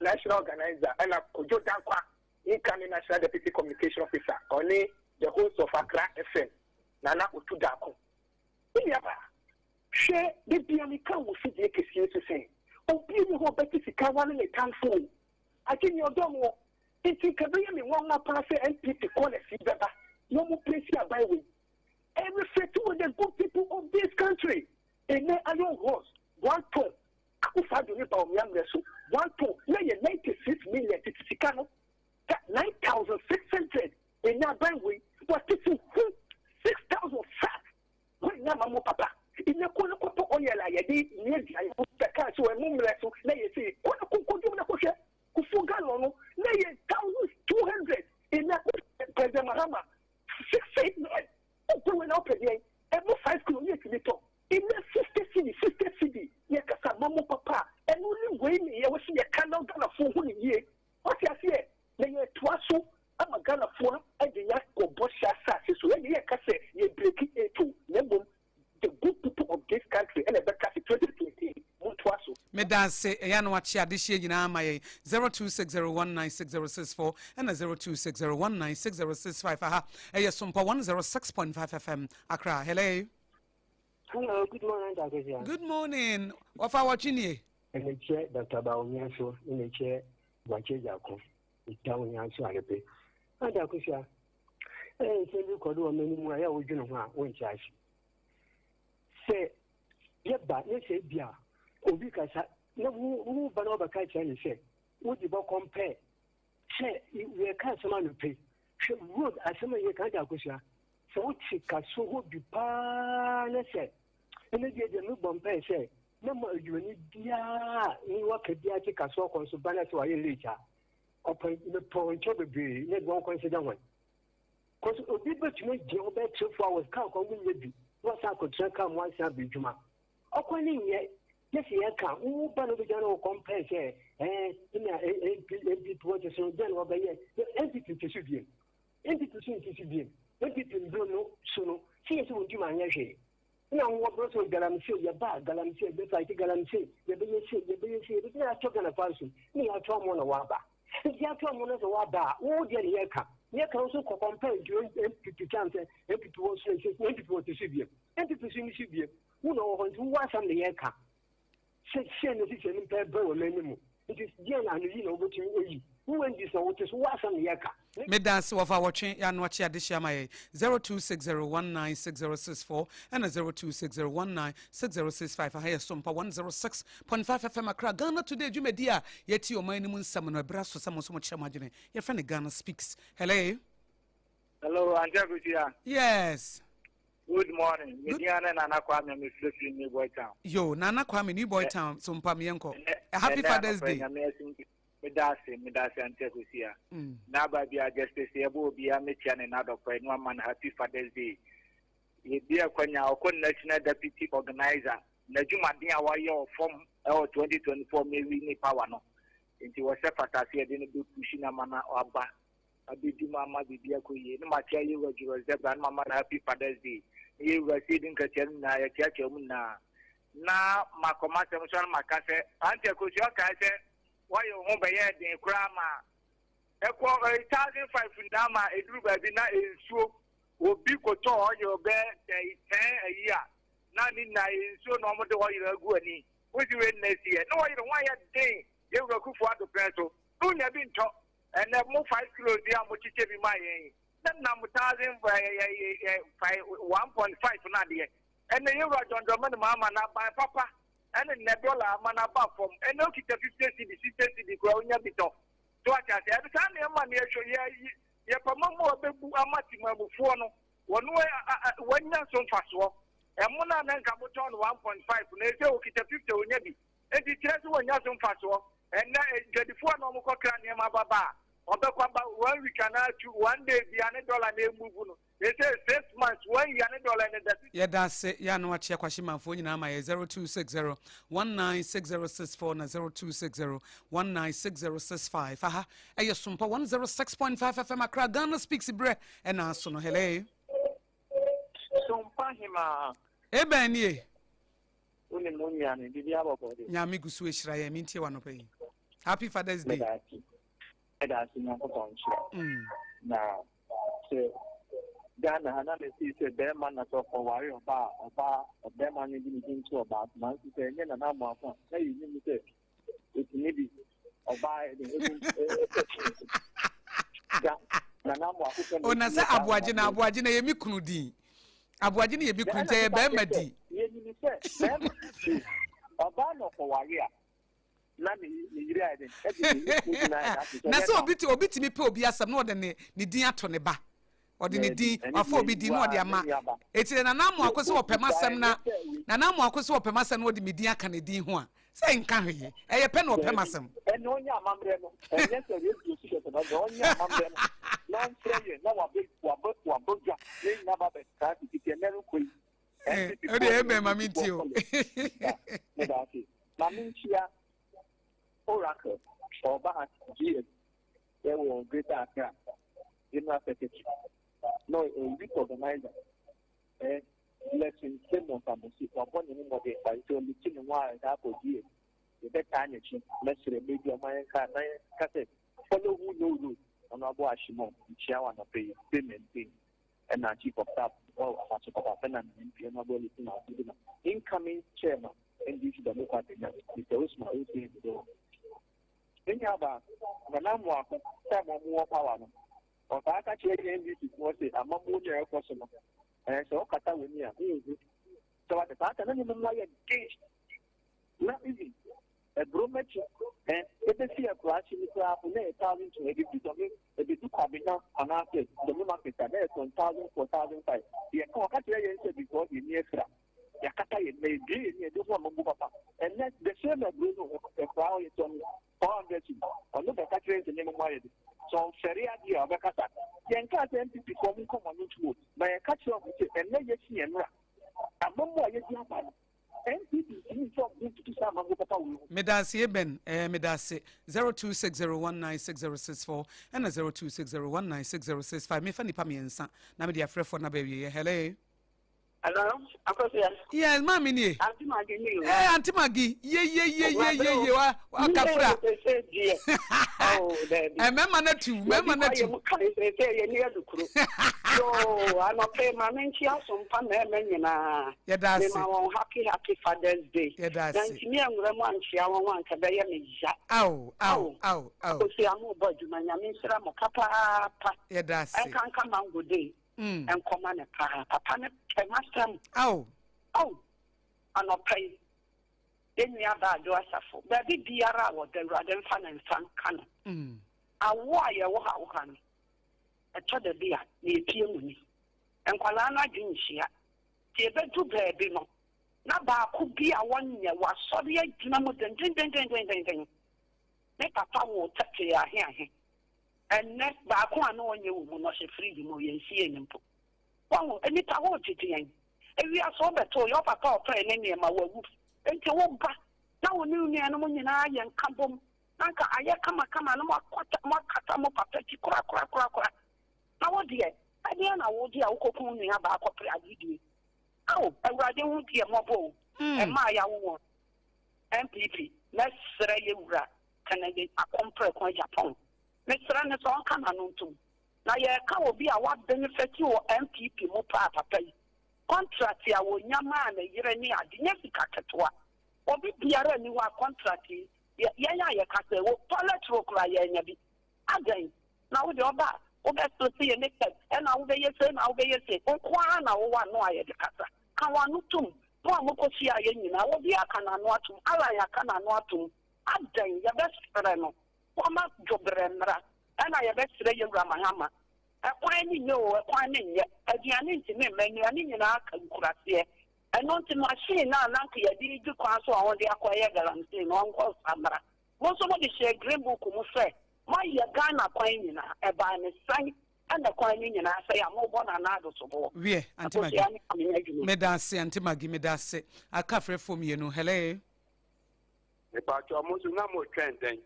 national organizer, ɛna Kojo Dankwa, incoming national deputy communication officer, ɔne the host of Accra FM, Nana Otu Darko. Me nua baa, hwɛ, da bia meka wɔ fidie kɛseɛ so sɛ, obi ni hɔ ɔbɛte sika wale ne tamfo o, agye nea ɔdɔ noɔ. Nti nka ɛbɛyɛ me nwanwa paa sɛ NPP callers yi bɛba na ɔmo presi aban wei. Ɛreflect with the good people of this country. Ɛnɛ iron rods one ton Akufo Addo ne Bawumia mmerɛ so one ton na yɛ 96 million tete sika no ta 9600 ɛnɛ aban wei watete hu 6000 fat wɔnyɛ ama mo papa ɛnɛ kɔ no kɔtɔ oil a yɛde nua aduane ho bɛka so ɛmo mmerɛ so na yɛ sɛ kɔ no kɔnkɔdwom na kɔhwɛ kufuo gallon no na yɛ 1200 ɛnɛ President Mahama 689 wopɛ wei na wopɛ deɛn ɛmo 5 kilo ne yɛtumi tɔ ɛnɛ 60 cedi 60 cedi yɛkasa ma mo papa a ɛno ne wei ne yɛwɔ sɛ yɛka na Ghanafoɔ hu ne yie wate aseɛ na yɛtoa so ama Ghanafoɔ de yɛ akɔ bɔhyɛ asase so ɛne yɛka sɛ yɛ break eight o na mmom the good people of this country ɛna ɛbɛka sɛ 2020 montoa so. Meda ase, ɛyɛ a na wakye adehyeɛ nyinaa ama yɛn, 0260196064 ɛna 0260196065 aha ɛyɛ Sompa 106.5 FM Accra. Hello. Hello, good morning, Dr. Zia. Good morning. Wɔfa wɔtwe nie. Ɛna kyɛ Dr. Bawumia so, ɛna kyɛ Boakye Gyako, ɛta wo nya so arepe. Ada Akosua, ɛyɛ nsɛm bi kɔ do wɔ m'anim a yɛ a wodwene ho a wonte ase. Sɛ yɛba ne sɛ bi a obi kasa na wo ba na wɔbɛka kyerɛ ne sɛ wode bɔ kɔmpɛɛ sɛ yɛka asɛm anɔpɛ hwɛ road asɛm a yɛka da Akosua sɛ wote kaso hɔ bi paa na sɛ ɛne deɛ deɛ mebɔ mpae sɛ mɛma adwumani biara ne waka biara te kaso ɔkɔ nso ba na sɛ wayɛ late a ɔpɛ mepɔ nkyɛw bebree na de wɔn kɔ nsɛgya wɔn kɔso obi bɛtumi gyina hɔ bɛyɛ 3 4 hours kaa kɔ mu nyɛ bi na wasan akɔtena kaa mu ansan abɛ adwuma ɔkɔ ne nyɛ ne sɛ yɛka wo ba no bɛgyina no wɔkɔ mpae sɛ ɛɛ ɛna NPP wɔte so deɛ na wɔbɛyɛ NPP te so biem NPP so nte so biem NPP mbere no so no sɛ yɛ sɛ wɔntumi anyɛ hwee na wɔn bere so galamsey yɛba galamsey yɛbɛfa galamsey yɛbɛyɛ se yɛbɛyɛ se yɛbɛgyina atɔ Ghana fa so ne yɛatɔ ɔmo na wɔaba nti yɛatɔ ɔmo no sɛ wɔaba a wo deɛ ne yɛka yɛka nso kɔkɔ mpa nti NPP kyɛn sɛ NPP wɔ so nti NPP wɔ te so biem NPP so ne so biem wo na wɔ hɔ nti wowɔ asɛm ne yɛka sɛ sɛ ne sisi ne mpɛ bɛ wɔ m'anim nti deɛ na ano yi na wobɛtumi ayi wo ndc na wote so wowɔ asɛm ne yɛka. Meda ase wɔfa wɔtwe yɛ ano akye adehyɛ ama yɛn 0260196064 ɛna 0260196065 aha yɛ Sompa 106.5 FM Accra Ghana Today dwumadi a yɛti ɔman no mu nsɛm no ɛberɛ so sɛ mo nso mo kyerɛ mo adwene yɛfrɛ no Ghana Speaks. Hello. Hello, Auntie Akosua. Yes. Good morning. Me din ne Nana Kwame me frɛ New Boy Town. Yo, Nana Kwame New Boy Town so mpa me yɛnkɔ. A happy Father's Day. Meda ase, meda ase Auntie Akosua. Na ba bia Justice yɛbɔ obi a mekyia ne n'adɔpɛ no ama no happy Father's Day. Yɛbi akwanya ɔkɔ National Deputy Organizer n'adwumaden a wayɛ wɔ fam ɛwɔ 2024 mewi ne power no. Nti wɔsɛ fata sɛ yɛde no bɛpushi no ama no aba abɛdi mu ama biribi akɔ yie. Ne makyia yɛwura Julius Debra ne mama no happy Father's Day. Ne yɛwura Seidu Nkatia no nyinaa yɛkyeakyea mu nyinaa. Na makɔma asɛm so no maka sɛ Auntie Akosua kae sɛ Wɔyɛ ho bɛyɛɛ den koraa ma ɛkɔ 1,500 nyinaa ma ɛduru baabi na nsuo obi kɔtɔ ɔyɛ bɛɛ tɛn ayi a na ne nyinaa yɛ nsuo na wɔde ɔyere agu ani. Wosi wei nna si yɛ na ɔyere ho ayɛ den yɛwura Akufo Addo pɛn so na onya bi ntɔ. Ɛnɛ mo 5 kilos yi a mo kyekyɛ bi ma yɛn yi na nam 1,000 5, 1.5 no adeɛ. Ɛnɛ yɛwura John Dramani Mahama na aban papa ɛne nnɛ dɔla ama no aba fam. Ɛnɛ okita 50 cedi, 60 cedi koraa onya bi tɔ so ate ase. Ɛde saa nneɛma no yɛhwɛ yɛ yɛpama mu a ɔbɛbu ama temamufoɔ no wɔno wɔanya so mfasoɔ. Ɛmo no a na nka motɔn no 1.5 na ɛsɛ okita 50 onya bi, enti kyerɛ sɛ wɔnya so mfasoɔ. Ɛnɛ dwadifoɔ na ɔmokɔkra nneɛma baba a ɔbɛkɔ aba one week anaa two, one day bia ne dɔla na ɛmove no, ɛsɛ 6 months, one year ne dɔla ne da. Yɛda ase. Yɛ ano akyea kwahyemanfoɔ nyinaa ma yɛ 0260 196064 na 0260 196065. Aha ɛyɛ Sompa 106.5 FM, Accra, Ghana Speaks. Berɛ ɛna aso no. Hello. Sompa hema. Ɛbɛn nie. Wone mo nua no biribi abɔbɔ de. Nyame gu so ahyira yɛn. Mentie w'anɔpa yi. Happy Father's Day. Meda ase, meda ase. Nyankopɔn nhyira. Na sɛ Ghana ha na mesii sɛ bɛrima na sɛ ɔkɔware ɔba a, ɔbaa ɔbɛrima no de ne din to ɔbaa so, nanso sɛ ɛnyɛ Nana Amoako a na yɛnim sɛ ɛtumi bi ɔbaa ɛde ɛde Nana Amoako pɛ. O na sɛ Aboagye na Aboagye na yɛ me kunu din. Aboagye no yɛ me kunu nti ɛyɛ bɛrima din. Yɛnim sɛ bɛrima ɔbaa na ɔkɔware a na ne yere ayɛ den ɛde ne kunu din ayɛ n'ase. Na sɛ obi tumi pɛ obi asɛm na ɔde ne din ato ne ba, ɔde ne din wafa obi din na ɔde ama eti Nana Amoako sɛ ɔpɛ m'asɛm, na Nana Amoako sɛ ɔpɛ m'asɛm na ɔde me din aka ne din ho a, sɛ nka hwee, ɛyɛ pɛ na ɔpɛ m'asɛm. Ɛna ɔnyɛ amammerɛ no, ɛnyɛ sɛ radio so kɛkɛ na ɔnyɛ amammerɛ no na ɔmfrɛ yɛn na wabɛ wabɛ wabɔ dwa na nyina ba bɛkaa tititi ɛnɛ rekɔ yi. O de ɛbɛn ma mi nti o. Meda ase. Ma menkyia Oracle ɔba GS ɛwɔ Greater Accra General Secretary no, youth organizer Blessing Simon Samosi. Wabɔ ne ho mmɔden pa nti ɔleti ne ho a ɛda akɔ GS yɛbɛtaa n'akyi. Mɛsrɛ baabi ɔma yɛnka na yɛnka sɛ follow who know road. Ɔno abɔ ahyemɔ nkyia wɔ anɔpɛ yi stay maintain. Ɛna chief of staff ɔ afaso papa fɛ na ne mp ɔno abɔ leti na ɔde na incoming chairman NDC Democratic na Mr Usman Osei Dodo ne aba Nana Amoako. Time ɔmo wɔ power no, ɔtaa ka kyerɛ yɛn NDC foɔ sɛ amammuo no a ɛkɔ so no, ɛɛ sɛ ɔkata w'ani a nhu sɛ wate saa ta na nneɛma mu ayɛ den na even ɛburo mɛkyi ɛ ebesi akuraakyi no koraa po na yɛ 1,002, ebedu Dɔme, ebedu Kwabena anaasɛ Dɔme market a na yɛ tɔn 1,004, 1,500. Yɛ ka ɔka kyerɛ yɛn sɛ because yɛn ni afira yɛakata yɛn na ebie yɛn ni yɛde ho amambu papa. Ɛnɛ the same aburo no ɛkoraa hɔ yɛtɔn 400 cedi. Ɔno bɛka kyerɛ yɛn sɛ nneɛma mu ayɛ de sɛ ɔmfɛre adeɛ a ɔbɛkasa. Yɛnka sɛ NPP foɔ mo nkɔmmɔ no ntuo na yɛka kyerɛ ɔmo sɛ ɛnɛ yɛsi yɛn mmra amammu a yɛdi aba no, NPP ntumi nfa ɔmo ho ntutu saa amammu papa wei ho. Medase eben medase. 0260196064 ɛna 0260196065. Mefa nipa mmiɛnsa na mede afrɛfoɔ no aba awieɛ. Hello. Hello, Akosua. Yes, maame nie. Auntie Maggie ni o. Auntie Maggie, ye ye ye ye ye ye wa wa kafra. Mɛma na tu, mɛma na tu. Yɛ kare sɛ sɛ yɛ ni adukuru. Yoo, anɔpɛ maame nkyi asompa mɛɛmɛ nyinaa. Yɛda ase. Mema wɔn happy happy Father's Day. Yɛda ase. Na ntumi anwura mu ankyea wɔn anka bɛyɛ me ya. Aw, aw, aw, aw. Akosua, mo bɔ adwuma, Nyame nhyira mo papaapa. Yɛda ase. Ɛnkanka Mango Day. Nkɔma ne paa papa ne pɛ masɛm. Aw. Aw, anɔpa yi yɛn nua baadwo asafo baabi biara a wɔda, Awurade mfa ne nsa nka no. Awo a yɛwɔ ha wo ha no, ɛtɔ da bi a na yɛpie mu ni nkwalaa no adwe nhyia nti yɛbɛdu baabi no na baako bi a wɔnyɛ wasɔre agyina mu dendendendendenden. Ne papa wo tɛtee ahe ahe, ɛnnɛ baako a na ɔnyɛ wɔ mu no ɔhyɛ fridge mu, yɛnsie no mpo. Wɔn nipa hɔ tete yɛn ewiase wobɛtoo yɛ ɔpapa a ɔpɛɛ ne nneɛma wawu, nti wo ba na wo ne nuanom nyinaa yɛ nka bom na nka ayɛ kamakama na moakata mo papa ti korakorakorakora. Na wo deɛ, ɛdeɛn na wo deɛ a wokɔku nua baa kɔpere adedie? Ao, Awurade ho deɛ mmɔbɔ o. Ɛma a yɛawo wɔn NPP, mɛsrɛ yɛ wura. Kennedy Akompreko Agyapong. Mesrɛ no sɛ ɔnka n'ano ntom. Na yɛreka obi a wabenefɛte wɔ NPP mu paa papa yi. Contract a wɔnya maa ne yere ne ade nyɛ sika ketewa. Obi biara nni hɔ a contract yi, yɛ, yɛn a yɛkasa yi, wɔ toilet roll koraa yɛannya bi. Adɛn? Na wo deɛ ɔba a, wobɛsese yɛ naked, ɛna wobɛyɛ sei na wobɛyɛ sei. Wo nko ara na wowɔ ano a yɛde kasa. Ka w'ano tom. Mo a mokɔhyiaeɛ nyinaa, obiara aka n'ano atom. Alan aka n'ano atom. Adɛn? Yɛbɛsrɛ no wama dwobrɛ mmra. Ɛna yɛbɛsrɛ yɛn Wura Mahama. Ɛkwan no nyɛ o, ɛkwan no nyɛ. Aduane ntumi mma, nnuane nyinaa aka nkuraseɛ. Ɛno nti machine no a na anka yɛde redi kwan so a wɔde akɔyɛ galamsey no, ɔnkɔ nsa mmra. Mo nso mode hyɛɛ green book mu sɛ moayɛ Ghana kwan nyinaa. Ɛbaa ne sɛn na kwan no nyinaa sɛe a mobɔ Nana Addo soboɔ? Wiɛ, Auntie Maggie, Akosua ne Kwame adwuma. Meda ase, Auntie Maggie, meda ase. Aka afrɛfoɔ mmienu. Hello. Mepakyɛw mo nso na mo twɛn dɛn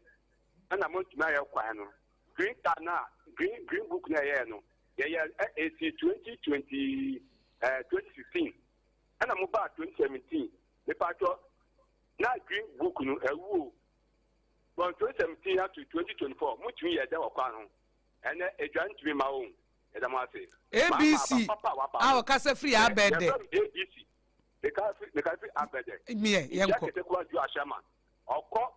ɛna mo ntumi ayɛ kwan no green card na green green book na ɛyɛɛ no yɛyɛ esi 2020 ɛɛ 2016 ɛna mo baa 2017 mepakyɛw na green book no ɛwu o from 2017 up to 2024 mo tumi yɛ dɛ wɔ kwan ho ɛnɛ edwa ntumi ma o ɛda mo ase. ABC a ɔkasa firi abɛɛdɛ. ABC meka firi meka firi abɛɛdɛ. Miɛ yɛn kɔ. Ìjà kɛtɛ kura ju ahyɛma ɔkɔ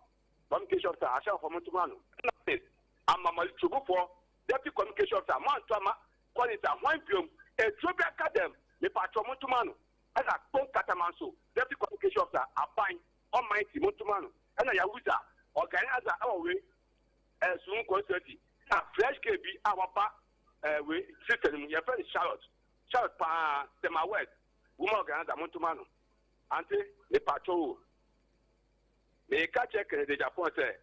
communication officer ahyɛn fɔ mo ntoma no ɛna miss amamali turubufoɔ deputy communication officer mo anto ama collins ahwan biom eturo bi aka dɛm mepa atwa mo ntoma no ɛna kpon katamanso deputy communication officer aban almighty mo ntoma no ɛna yahuza organizer ɛwɔ wei ɛɛ constituency na fresh girl bi a waba ɛɛ wei sister no mu yɛfrɛ no charlotte charlotte paa tema west woman organizer mo ntoma no ante mepa atwa o meka kyerɛ Kennedy Agyapong sɛ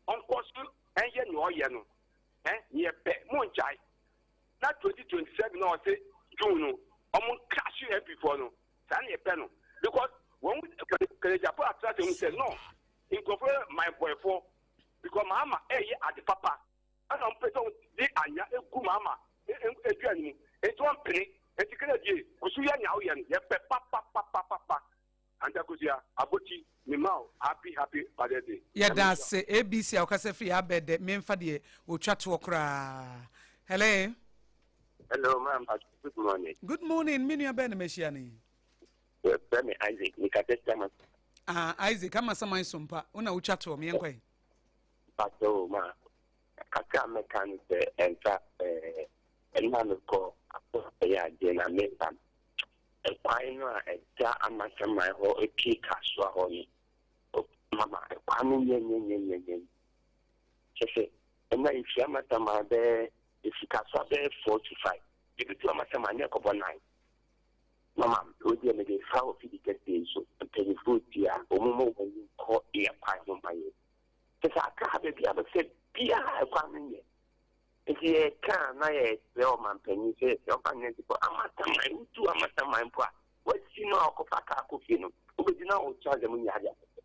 ɔnkɔ so ɛnyɛ nea ɔyɛ no ɛ neɛ pɛ mo ngyae na 2027 na ɔse June no ɔmo nkrahye MP foɔ no saa ne yɛpɛ no because wɔn Kennedy Agyapong atena sɛ hu sɛ no nkurɔfoɔ yɛ my boyfoɔ because maama ɛyɛ ade papa ɛna ɔmo pɛ sɛ ɔmo de anwea egu maama edua ne mu nti ɔmpene nti Kennedy gusu yɛ nea ɔyɛ no yɛpɛ papapapapa. Anta Kosua, Abotsi, me ma wo happy happy Father's Day. Yɛda ase ABC a wokasa firi abɛ dɛ memfa deɛ ɔtwa toɔ koraa. Hello. Hello, ma'am. Good morning. Good morning. Me nua bɛn na mahyia no yi? Yɛfrɛ me Isaac. Mekasa firi ama. Ah, Isaac, ama saman so mpa. Wo na wotwa toɔ, me yɛnkɔ yi. Pastor, ma. Kakra a mɛka no sɛ ɛmfa ɛna mekɔ akɔ ɛyɛ adeɛ na meba Ɛkwan no a ɛda Amasaman hɔ pue Kasoa hɔ no, mama ɛkwan no nyɛnyɛnyɛnyɛnyɛ. Kyerɛ sɛ, ɛna efi Amasaman bɛyɛ, efi Kasoa bɛyɛ 4 to 5, ebedu Amasaman na ɛkɔbɔ 9. Mama, wo deɛ mede fa wɔ fidi kɛseɛ yi so, mpanyinfoɔ tie a, wɔn mma wɔn ani nkɔ yɛ kwan ho ma yɛn. Kyerɛ sɛ aka ha baabi a bɛfɛ biara ɛkwan no nyɛ. Nti yɛka a na yɛsrɛ ɔmanpanyin sɛ sɛ ɔba ne nti Amasaman wotu Amasaman mpo a wasi no a ɔkɔfa kaa kɔ fie no wobɛdi na wo trouser mu nyinaa de akɔsɛ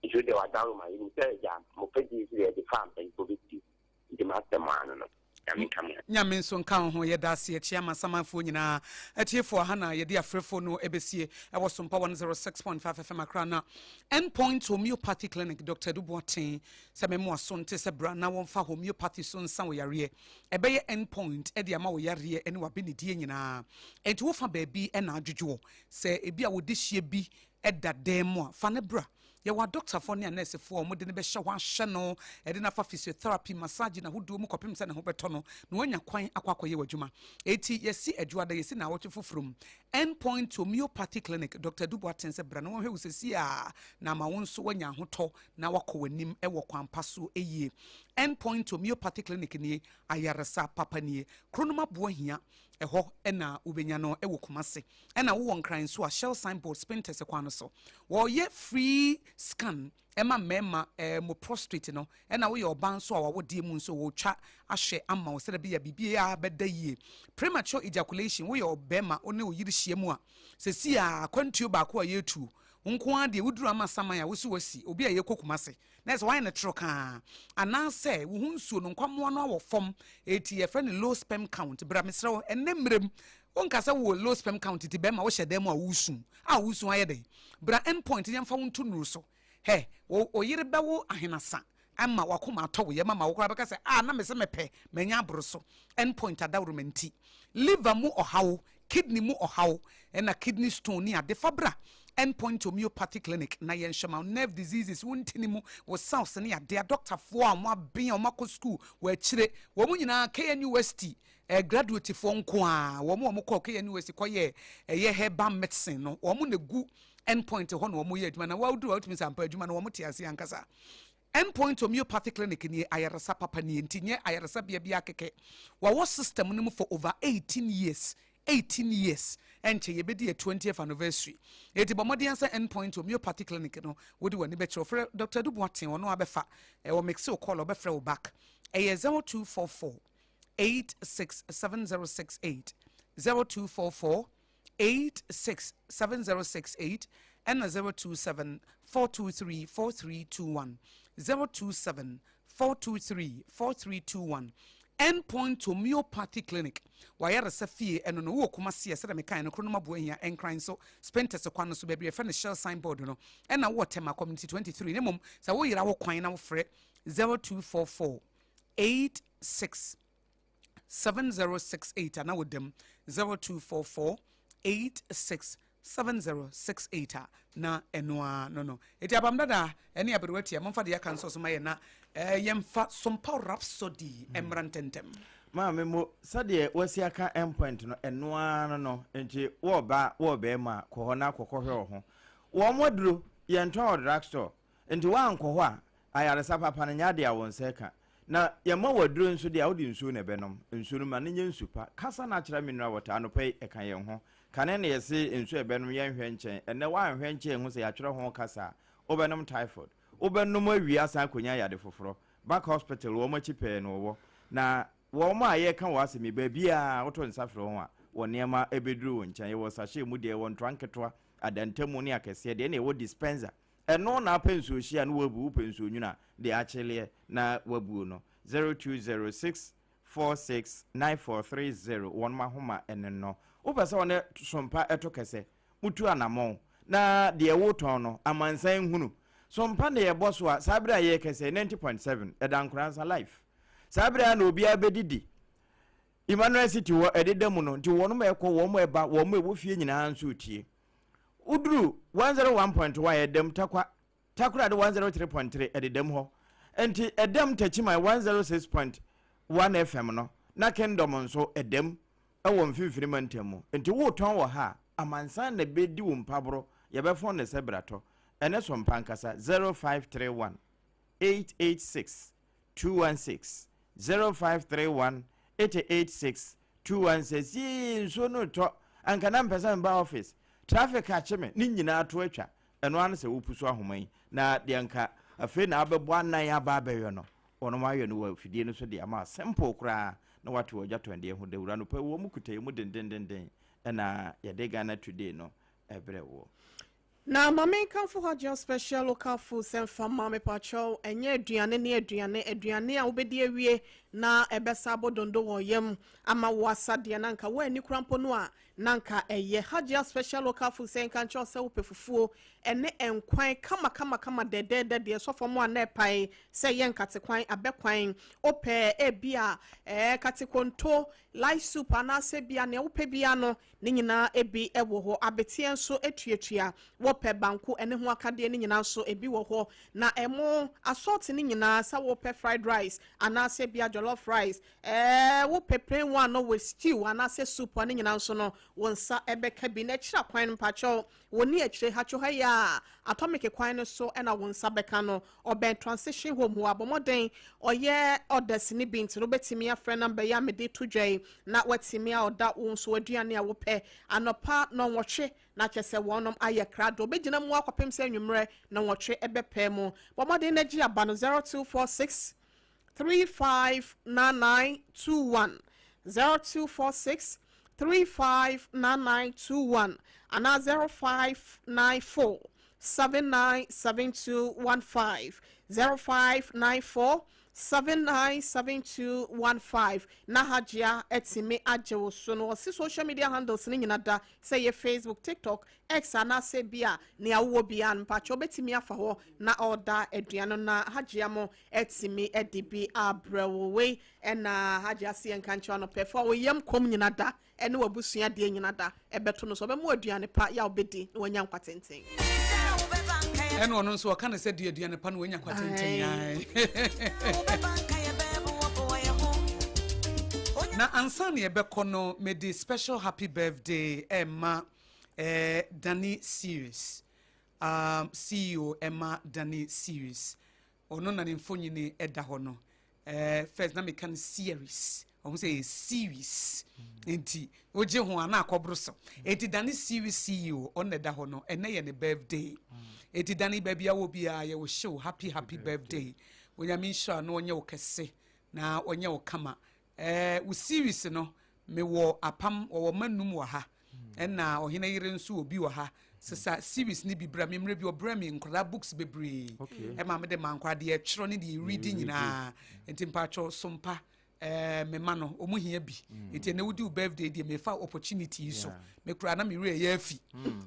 nti wode wadaworo ma yɛnim sɛ agya mmɔfra di nso deɛ yɛde fa mpanyinfoɔ bɛti nti masɛm ano no. Nyame nka mo ho. Nyame nso nka wo ho. Yɛda ase yɛkyea Amasamanfoɔ nyinaa. Atiefoɔ aha na yɛde afrɛfoɔ no bɛsie ɛwɔ Sompa 106.5 FM Accra na End Point Homeopathy Clinic Doctor Adu Boateng Sɛ me mmoa so nte sɛ bra na wɔmfa homeopathy so nsa wo yareɛ. Ɛbɛyɛ end point de ama wo yareɛ ne w'abenedie nyinaa. Enti wofa baabi na adwodwo wo. Sɛ ebi a wo dehyeɛ bi da dan mu a, fa no bra. Yɛwɔ adɔktafoɔ ne anɛɛsefoɔ a wɔde no bɛhyɛ hɔ ahyɛ no, de no afa physiotherapy, massaging ahodoɔ mu kɔpem sɛ ne ho bɛtɔ no na wanya kwan akɔ akɔyɛ w'adwuma. Enti yɛasi Adwoada, yɛsi naawɔtwe foforɔ mu. End Point Homeopathy Clinic, Dɔkta Adu Boateng sɛ bra na wɔnhwɛ wo seesei ara na ama wo nso woanya ahotɔ na wakɔ w'anim wɔ kwan pa so yie. End Point Homeopathy Clinic nie, ayaresa papa nie. Kronom aboa hia, ɛhɔ na wobɛnya no wɔ Kumasi. Ɛna wowɔ Nkran nso a, Shell Signboard, Spintex kwan no so. Wɔyɛ free scan ɛma mmarima eh, mo prostrate no. Ɛna woyɛ ɔbaa nso a w'awodeɛ mu nso wɔtwa ahwɛ ama wo sɛdeɛ ɛbɛyɛ a biribiara bɛda yie. Premature ejaculation, woyɛ ɔbarima wo ne wo yere hyia mu a, sɛsi a akwantuo baako a yɛretuo, Wo nko ara deɛ woduru Amasaman a wose woasi obi a yɛkɔ Kumase na ɛsɛ woayɛ no toro kaa anaasɛ wo ho nsuo no nkwammoa no awɔ fam eti yɛfrɛ no low sperm count bra mesrɛ wo ɛnnɛ mmerɛ mu wonka sɛ wowɔ low sperm count nti bɛrima wohyɛ dan mu a woresu a woresu ayɛ dɛn bra end point yɛmfa wo nto nnuru so hɛ wo wo yere bɛwo ahenasa. Ama w'akoma atɔ wo yam ama wo koraa bɛka sɛ, Ah, na mese mepɛ, manya aboro so. End point adaworoma nti. Liver mu ɔhaw, kidney mu ɔhaw, ɛna kidney stone ne ade, fa bra End Point Homeopathy Clinic na yɛnhwɛ ma wo. Nerve diseases, wo ntini mu, wo cells ne ade, adɔktafoɔ a wɔaben a wɔakɔ sukuu wɔ akyire, wɔn nyinaa KNUST eh, graduatefoɔ nko ara, wɔn a wɔkɔɔ KNUST kɔyɛɛ ɛyɛ herbal medicine no, wɔn na egu End Point hɔ na wɔyɛ adwuma. Na wɔaduru a wotumi sɛ ampa adwuma no wɔn te aseɛ ankasa. End Point Homeopathy Clinic nie, ayaresa papa nie, nti nyɛ ayaresabea biara kɛkɛ. Wɔawɔ system no mu for over 18 years, 18 years, ɛnkyɛ yɛbɛdi yɛ 20th anniversary. Enti bɔ mmɔden ara sɛ End Point Homeopathy Clinic no wode w'ani bɛkyerɛ. Frɛ Doctor Adu Boateng, ɔno abɛfa, ɔ mixe wo call a ɔbɛfrɛ wo back. Ɛyɛ 0244 867068, 0244 867068 ɛna 027 423 4321, 027 423 4321. Endpoint Homeopathy Clinic, w'ayaresa fie ɛno no, wowɔ Kumasi a, sɛdeɛ mekaeɛ no, Kronom Aboahia, Nkran so, Spintex kwan no so, baabi a yɛfrɛ no Shell signboard no, ɛna wowɔ Tema Community 23. Na mmom, sɛ woyera wo kwan na wofrɛ 0244 86 7068 a na woda mu 0244 86 7068 a na ɛno ara no no. Eti abam dada ɛne aberewa tia momfa deɛ aka nsɔ so ma yɛ na eh, yɛmfa Sompa Rhapsody mmra ntɛntɛm. Maame mo, sɛdeɛ wasi aka endpoint no, ɛno ara no no, nti wo ɔbaa, wo ɔbarima a, kɔ hɔ na kɔkɔhwɛ wo ho. Wɔn aduro, yɛntɔn wɔ drug store, nti woankɔ hɔ a, ayaresa papa no nyɛ adeɛ a wo nsa reka. Na yɛma wo aduro nso deɛ a, wode nsuo na ɛbɛnom. Nsuo no, ma no nyɛ nsu pa. Kasa na kyerɛ me nura wɔta. Anɔpa yi, ɛka yɛn ho. Kane na yɛse nsuo a yɛbɛnom, yɛnhwɛ nkyɛn. Ɛnnɛ, woanhwɛ nkyɛn nhu sɛ yɛatwerɛ ho kasa a, wobɛnom typhoid. Wobɛnom awie asan akɔnya yade foforɔ. Back Hospital, wɔn akyi pɛɛ na wɔwɔ. Na wɔn a yɛreka wɔn asɛm yi, baabiara woto nsa frɛ wɔn a, wɔn nneɛma bɛduru wo nkyɛn. Yɛwɔ sachet mu deɛ, yɛwɔ ntoa nketewa, adantamu ne akɛseɛ deɛ, ɛnna yɛwɔ dispenser. Ɛno na apɛ nsuo hye a na wabu, wopɛ nsuo nwunu a, deɛ akyeleɛ na wabuo no. 0206469430 wɔnom ahoma ɛne no. Wopɛ sɛ wɔne Sompa ɛto kɛsɛ, motu anamɔn na deɛ wotɔn no amansan nhunu. Sompa na yɛbɔ so a, saa berɛ a yɛrekɛsɛ yi, 90.7, ɛda Nkoransa Life. Saa berɛ a na obiara bɛdidi. Emmanuel City hɔ ɛdeda mu no, nti wɔnom ɛkɔ, wɔn ɛba, wɔn ɛwɔ fie nyinaa nso retie. Woduru 101.1 ɛdam Tarkwa, Takoradi 103.3 ɛdedam hɔ. Nti ɛdam Takyiman 106.1 FM no na Kingdom nso ɛdam ɛwɔ mfimfini mantam mu. Nti wotɔn wɔ ha a, amansan na ɛbɛdi wo mpaboro, yɛbɛfɔn no sɛ bratɔ. Ɛne so mpa ankasa 0531 886 216 0531 886 216 Yii nsuo no retɔ anka na mpɛ sɛ meba office traffic akye me ne nyinaa to atwa ɛno ara ne sɛ wopu so ahoma yi na deɛ nka afei na abɛbɔ anan aba abɛyɔ no wɔnom ayɔ no wɔ afidie no so de ama simple koraa na wate wɔ adwatɔndeɛ ho dawuro anɔpa yi wɔn kuta yɛ mu dendendenden ɛna yɛde Ghana Today no ɛbrɛ woɔ. Na ma me nkamfo Hajia Special Local Food sɛ mfa mma mepakyɛw, ɛnyɛ aduane ne aduane, aduane a wobɛdi awie na ɛbɛsa abɔ dondo wɔ yam ama wo asa deɛ na anka woanni kora mpo no a na anka ɛyɛ. Hajia Special Local Food sɛ nka nkyerɛ wo sɛ wopɛ fufuo ɛne nkwan kama kama kama dɛdɛɛdɛ deɛ ɛsɔ fam a na ɛpae sɛ ɛyɛ nkatekwan, abɛkwan, wopɛ ebia ɛɛ katekonto, light soup anaasɛ bia nea wopɛ bia no Ne nyinaa ebi wɔ hɔ. Abeteɛ nso tuatua. Wɔpɛ banku ne ho akadeɛ no nyinaa nso ebi wɔ hɔ. Na ɛmo, asɔɔte no nyinaa, sɛ wopɛ fried rice anaasɛ ebia jollof rice, ɛɛ wopɛ plain one no with stew anaasɛ soup a, ne nyinaa nso no, wo nsa bɛka bi. Na akyiri akwan no, mpakyɛw, wɔnni akyire. Hatcho ha yi ara, Atomic kwan no so na wo nsa bɛka no. Ɔbɛn Transition Home hɔ a, bɔ mmɔden ɔyɛ orders no bi nti no wobɛtumi afrɛ number yi a mede reto dwa yi na woatumi a ɔda wo nso aduane a wopɛ anɔpa nnɔnwɔtwe na kyerɛ sɛ wɔnom ayɛ krado. Wobɛgyina mu akɔpem sɛ anwummerɛ nnɔnwɔtwe bɛpae mu. Bɔ mmɔden na gye aba no 0246 359921, 0246 359921 anaa 0594 797215, 0594. 797215 na Hajia atumi agye wo so no. Ɔse social media handles no nyina da sɛ yɛ Facebook, TikTok, X anaasɛ bi a nea wowɔ biara no mpakyɛ wobɛtumi afa hɔ na ɔda aduane no na Hajia mo atumi de bi abrɛ wo. Wei ɛna Hajia se yɛnka nkyerɛ anɔpɛ fa wo yam kɔm nyina da ɛne w'abusua deɛ nyina da ɛbɛto no so ɔbɛma wo aduane pa yɛ a wobɛdi na wanya nkwa tenten. Ɛna ɔno nso ɔka ne sɛ di aduane pa na wanya nkwa tenten. Na ansa na yɛbɛkɔ no, mede special happy birthday ɛma eh, Danny Series, CEO ɛma Danny Series. Ɔno na ne mfonini ɛda hɔ no. Eh, first na meka no series, ɔmo sɛ ɛyɛ series nti wogye ho a na akɔboro so. Enti Dane series CEO ɔno na ɛda hɔ no, ɛnɛ yɛ ne birthday. Enti Dane, baabi a wɔ biara yɛwɔ hyew happy happy birthday. Onyame nhyira na ɔnyɛ wo kɛse na ɔnyɛ wo kama. Eh, wo series no mewɔ apam wɔwɔ ma num wɔ ha, ɛna ɔhene yere nso wɔ bi wɔ ha. Sesa series ne bi bra me mmerɛ bi ɔbrɛ me nkwadaa books bebree ɛma me de ma nkwadaa deɛ ɛtwerɛ ne deɛ ɛredi nyinaa. Nti mpaatwɔ sompa ɛɛ me ma no ɔmo hia bi. Nti ɛnɛ wodi wo birthday deɛ mefa opportunity yi so me kura na me werɛ yɛ afi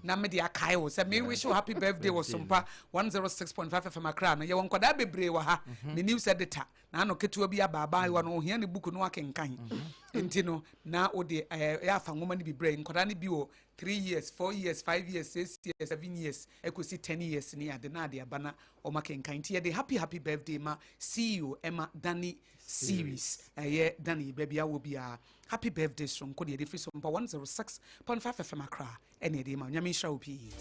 na me de akae wo sɛ me wish you happy birthday wɔ Sompa 106.5 FM Accra no. Yɛwɔ nkwadaa bebree wɔ ha. Me news editor na ano ketewa bi aba abaayewa no ohia ne book no akenkan. Nti no na wode ɛɛ afa nwoma no bi brɛ nkwadaa no bi wɔ 3 years, 4 years, 5 years, 6 years, 7 years ɛkɔsi 10 years ne ade na ade aba na ɔma kenkan. Nti yɛde happy happy birthday ma CEO ɛma Danny Series, ɛyɛ Danny, baabi awɔ biara happy birthday soronko deɛ yɛde firi so mpa 106.5 FM Accra ɛne ɛde ma. Nyame nhyira wo pii.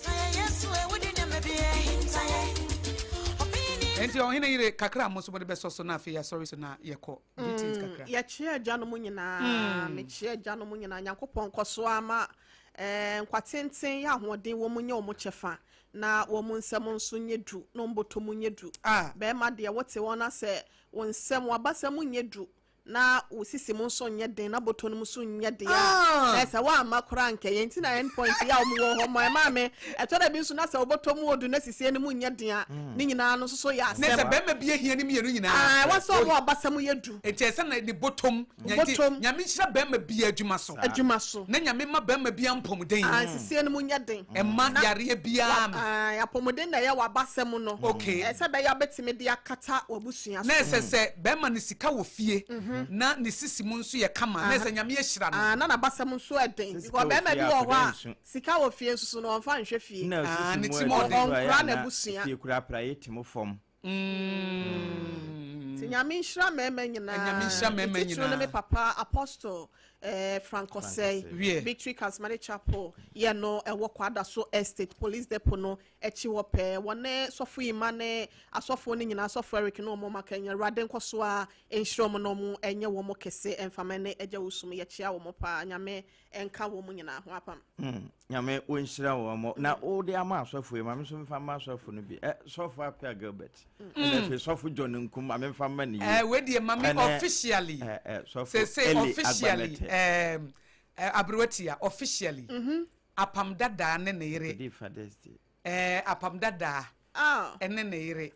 Nti ɔhene yere kakra a mo nso mode bɛsɔ so na afei yɛasɔre so na yɛkɔ greetings kakra. Yɛkyerɛ agyanom nyinaa, mekyerɛ agyanom nyinaa, Nyankopɔn nkɔ so ama nkwa tenten yɛ ahoɔden wɔ mu nyɛ wɔn kyɛfa na wɔn nsɛm nso nyɛ du na wɔn bɔtɔ mu nyɛ du. Bɛrima deɛ wote wɔn asɛ wɔn nsɛm wabasa mu nyɛ du na wo sisi mu nso nyɛ den na bɔtɔ no mu nso nyɛ den a, na sɛ woamma koraa nkɛyɛ nti na end point yɛ a wɔn wɔ hɔ ma ɛmaa me ɛtɔ da bi nso na sɛ wobɔtɔ mu odu na sisi no mu nyɛ den a, ne nyinaa no nso so yɛ Ne asɛm. Sɛ bɛrima bi ahia ne mmienu nyinaa. Ah, ɛwɔ sɛ ɔmo abasa mu yɛ du. Nti ɛsɛ na ne bɔtɔm nya nti Bɔtɔm. Nyame nhyira bɛrima bi adwuma so. Adwuma so. Na Nyame ma bɛrima bi apɔmuden. Ah, sisie no mu nyɛ den. Ɛma Na yareɛ biara ma. Ah, apɔmuden na ɛyɛ w'abasa mu no. Okay. Ɛsɛ bɛyɛ abɛtumi de akata w'abusua so. Na ɛsɛ sɛ bɛrima no sika wɔ fie na ne sisi mu nso yɛ kama na ɛsɛ Nyame ahyira no. Ah, na n'abasa mu nso ɛden. Sɛ sika Because wɔ bɛrima fie bi wɔ a, hɔ akwadaa a nsu. Sika wɔ fie nso so no ɔmfa nhwɛ fie. Na Ah, osisi ne mu ti mu ɛden ɔden. so a, Ɔnkora ɛyɛ a na n'abusua. fie kura pra yɛ ti mu fam. Nti Nyame nhyira mmarima nyinaa. Nyame nhyira mmarima Ne titiriw ne me nyinaa. papa Apostle Frank Osei, Wie. Victory Charismatic Chapel yɛ no ɛwɔ Kwadaso Estate Police Depot no akyi hɔ pɛɛ. Wɔne sɔfo yi ma ne asɔfoɔ no nyinaa, sɔfo Eric ne wɔn maka nyinaa, Awurade nkɔ so a nhyira wɔn na wɔn ɛnyɛ wɔn kɛse ɛmfama ne agya wosum. Yɛkyea wɔn paa. Nyame ɛnka wɔn nyinaa ho apam. Nyame wɔnhyira wɔn mo na wode ama asɔfo yi ma me nso mfa ma asɔfo no bi. Sɔfo Apia Gilbert ɛna afei sɔfo John Nkum ma memfa ma ne yie. Wei deɛ ma me Ɛnɛ, officially sɔfo sese Eli officially Agbanete. Aberewatia officially apam dadaa ne ne yere. Today Father's Day. Apam dadaa ɛne ne yere.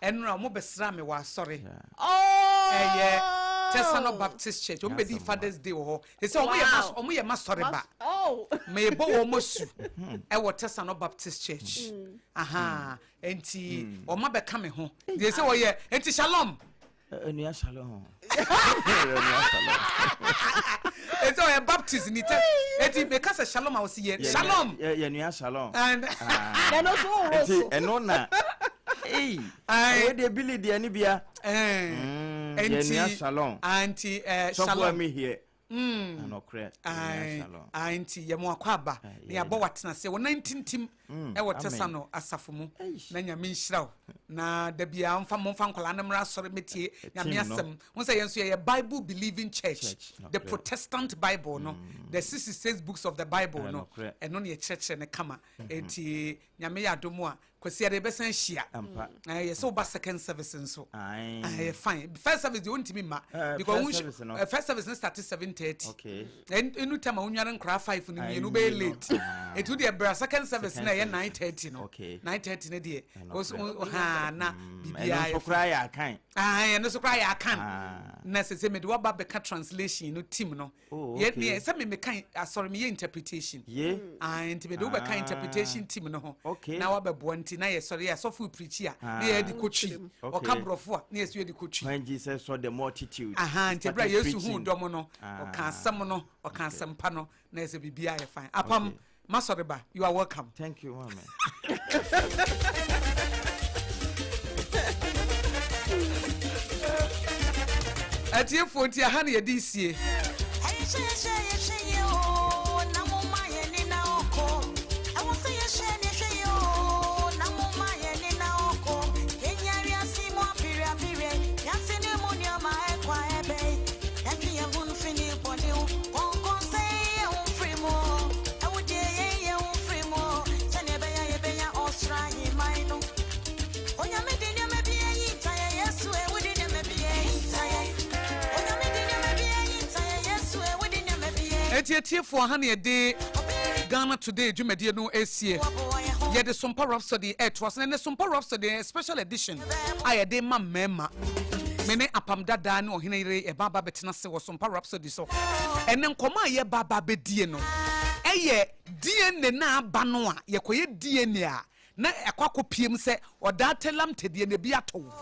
Ɛnora ɔmo bɛsra me wɔ asɔre. Ɛyɛ Tesano Baptist Church. Ɔmo bɛdi Father's Day wɔ hɔ. Sɛ ɔmo yɛ mas ɔmo yɛ masɔre ba. Mebɔ wɔn asu ɛwɔ Tesano Baptist Church. Aha, nti ɔmo abɛka me ho. Deɛ sɛ wɔyɛ nti shalom. Onua shalom. Onua shalom. Eti ɔyɛ Baptist ni tɛ. Eti meka sɛ shalom a wɔsi yɛ shalom. Yɛ nua shalom. And Ɛno nso wo Nti so. ɛno na ei Aye. ɛwɔ deɛ Billy deɛ ne bia. Yɛ nua shalom. Nti Sɔfo shalom. ami here. Anɔkorɛ. Yɛ nua shalom. Nti yɛ mo akɔ aba na yɛabɔ watena ase wɔ nan tintim ɛwɔ Amen. Tesano asafo mu na Nyame nhyira wo na da biara mfa momfa nkwadaa no mmra asɔre metie Nyame Team no. asɛm ho sɛ yɛn nso yɛyɛ Bible believing church, Church, the nokorɛ. Protestant Bible no, the 66 books of the Bible no, Nokorɛ. ɛno ne yɛkyerɛkyerɛ no kama. Enti Nyame yɛ adom a Kwasiada yɛbɛsan ahyia. Ampa. Eh, yɛ sɛ woba second service nso. Ae. Ah, ɛyɛ fine. First service deɛ wontumi mma. Eh, Because first wonhy- service no. eh, first service no start 7:30. Okay. Ɛnu time a wonware nkoraa 5 no Aye, mmienu wobɛyɛ no. late. Ah. Ɛti wodeɛ bra second service Second no ɛyɛ service. 9:30 no. Okay. 9:30 no deɛ. Ɛno wo- korɛ. wo- ha na Ɛno biribiara nso yɛ koraa yɛ akan. Ah, ɛno nso koraa yɛ akan. Ah. Na sɛ sɛ mede woaba bɛka translation no team no. Oh, Yɛ- okay. me- sɛ me meka asɔre meyɛ interpretation. Ye. Ah, nti mede wobɛka Ah. interpretation team no ho. Okay. Na wabɛboa nti na yɛsɔre yɛ asɔfo preachi a na Ah. yɛde kɔtwi. Okay. Ɔka borɔfo a na yɛso yɛde kɔtwi. When Jesus saw the multitude. Aha, he nti ɛberɛ a started Yesu huu preaching. dɔm no, Ah. ɔka asɛm no, ɔka asɛmpa no, na ɛsɛ biribiara yɛ fine. Apam, masɔre ba, you are welcome. Thank you, mama. Atiefoɔ nti aha na yɛde sie. Eti atiefoɔ ha na yɛde Ghana Today dwumadie no esie. Yɛde Sompa Rhapsody ɛtoa so na ɛnɛ Sompa Rhapsody yɛ special edition a yɛde ma mmarima. Me ne Apam Dadaa ne Ɔhene Yere yɛba aba bɛtena ase wɔ Sompa Rhapsody so. Ɛnɛ nkɔmɔ a yɛba aba abɛdie no ɛyɛ DNA no aba no a yɛkɔyɛ DNA a na ɛkɔ akɔpiem sɛ ɔdaatelam tɛdeɛ no ebi ato wo.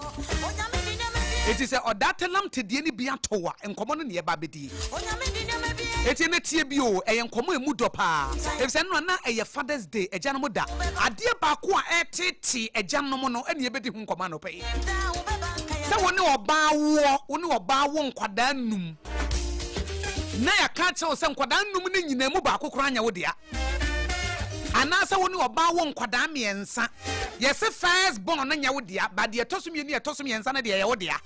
Enti sɛ ɔdaatelam tɛdeɛ no bi ato wo a, nkɔmmɔ no na yɛba abɛdie. Enti ɛnɛ tie bi o, ɛyɛ nkɔmmɔ a ɛmu dɔ paa. Efisɛ ɛno a na ɛyɛ Father's Day, agyanom da. Adeɛ baako a ɛreteetee agyanom no ɛna yɛbɛdi ho nkɔmmɔ anɔpa yi. Sɛ wo ne ɔbaa woɔ, wo ne ɔbaa wo nkwadaa num, na yɛaka akyerɛ wo sɛ nkwadaa num no nyinaa mu baako koraa nyɛ wo dea. Anaasɛ wo ne ɔbaa wo nkwadaa mmiɛnsa, yɛse first born no nyɛ wo dea, but deɛ ɛtɔ so mmienu ne ɛtɔ so mmiɛnsa no deɛ ɛyɛ wo dea.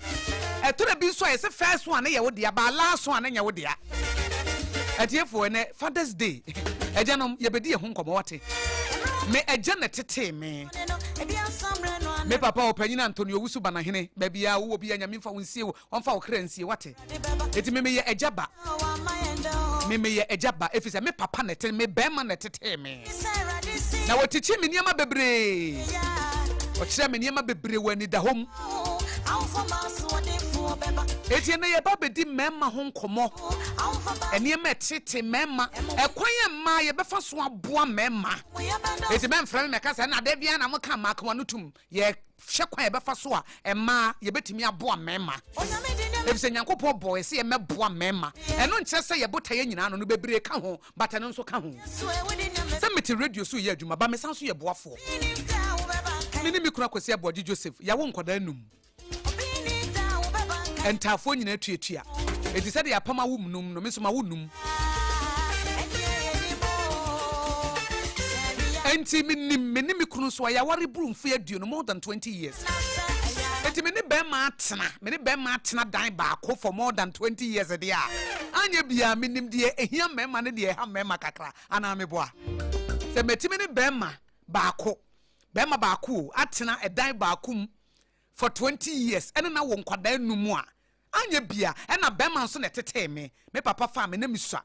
Ɛtɔ da bi nso a yɛse first one no yɛ wo dea, but last one no nyɛ wo dea. Atiefoɔ, ɛnɛ Father's Day, agyanom yɛbɛdi yɛn ho nkɔmmɔ wate. Me agya na ɛtetee me. Me papa ɔpanyin Anthony Owusu Banahene, baabi a wowɔ biara Nyame mfa wo nsie wo, ɔmfa wo kra nsie wate. Eti me meyɛ agya ba. Me meyɛ agya ba efisɛ me papa na ɛte me bɛrima na ɛtetee me. Na wɔtikyi me nneɛma bebree. Ɔkyerɛ me nneɛma bebree wɔ anidahɔ mu. Eti ɛnɛ yɛba bɛdi mmarima ho nkɔmmɔ. Nneɛma ɛtete mmarima. Ɛkwan yɛ mmaa yɛbɛfa so aboa mmarima. Eti mɛmfrɛ me mɛka sɛ na da biara na moka mmaa koma no tum. Yɛ Hwɛ kwan a yɛbɛfa so a mmaa yɛbɛtumi aboa mmarima. Efisɛ Nyankopɔn bɔɔ yɛ sɛ yɛmmɛboa mmarima. Ɛno nkyerɛ sɛ yɛ botaeɛ nyinaa no no bebree ka ho, but ɛno nso ka ho. Sɛ mete radio so reyɛ adwuma, but mesan nso yɛ boafoɔ. Me ne me kunu Akwasi Aboagye Joseph, yɛawo nkwadaa num. Ntaafoɔ nyinaa tuatua. Enti sɛdeɛ apam awo num no, me nso mawo num. Enti menim me ne me kunu nso a yɛaware buru mfe aduonu, more than 20 years. Enti me ne bɛrima atena, me ne bɛrima atena dan baako for more than 20 years deɛ a, anyɛ biara menim deɛ ehia mmarima ne deɛ ɛha mmarima kakra, anaa meboa? Sɛ matumi ne bɛrima baako, bɛrima baako o, atena ɛdan baako mu for 20 years ɛne na wɔ nkwadaa num a, Anyɛ bia, ɛna bɛɛma nso na ɛtetee me. Me papa faa me na me sua.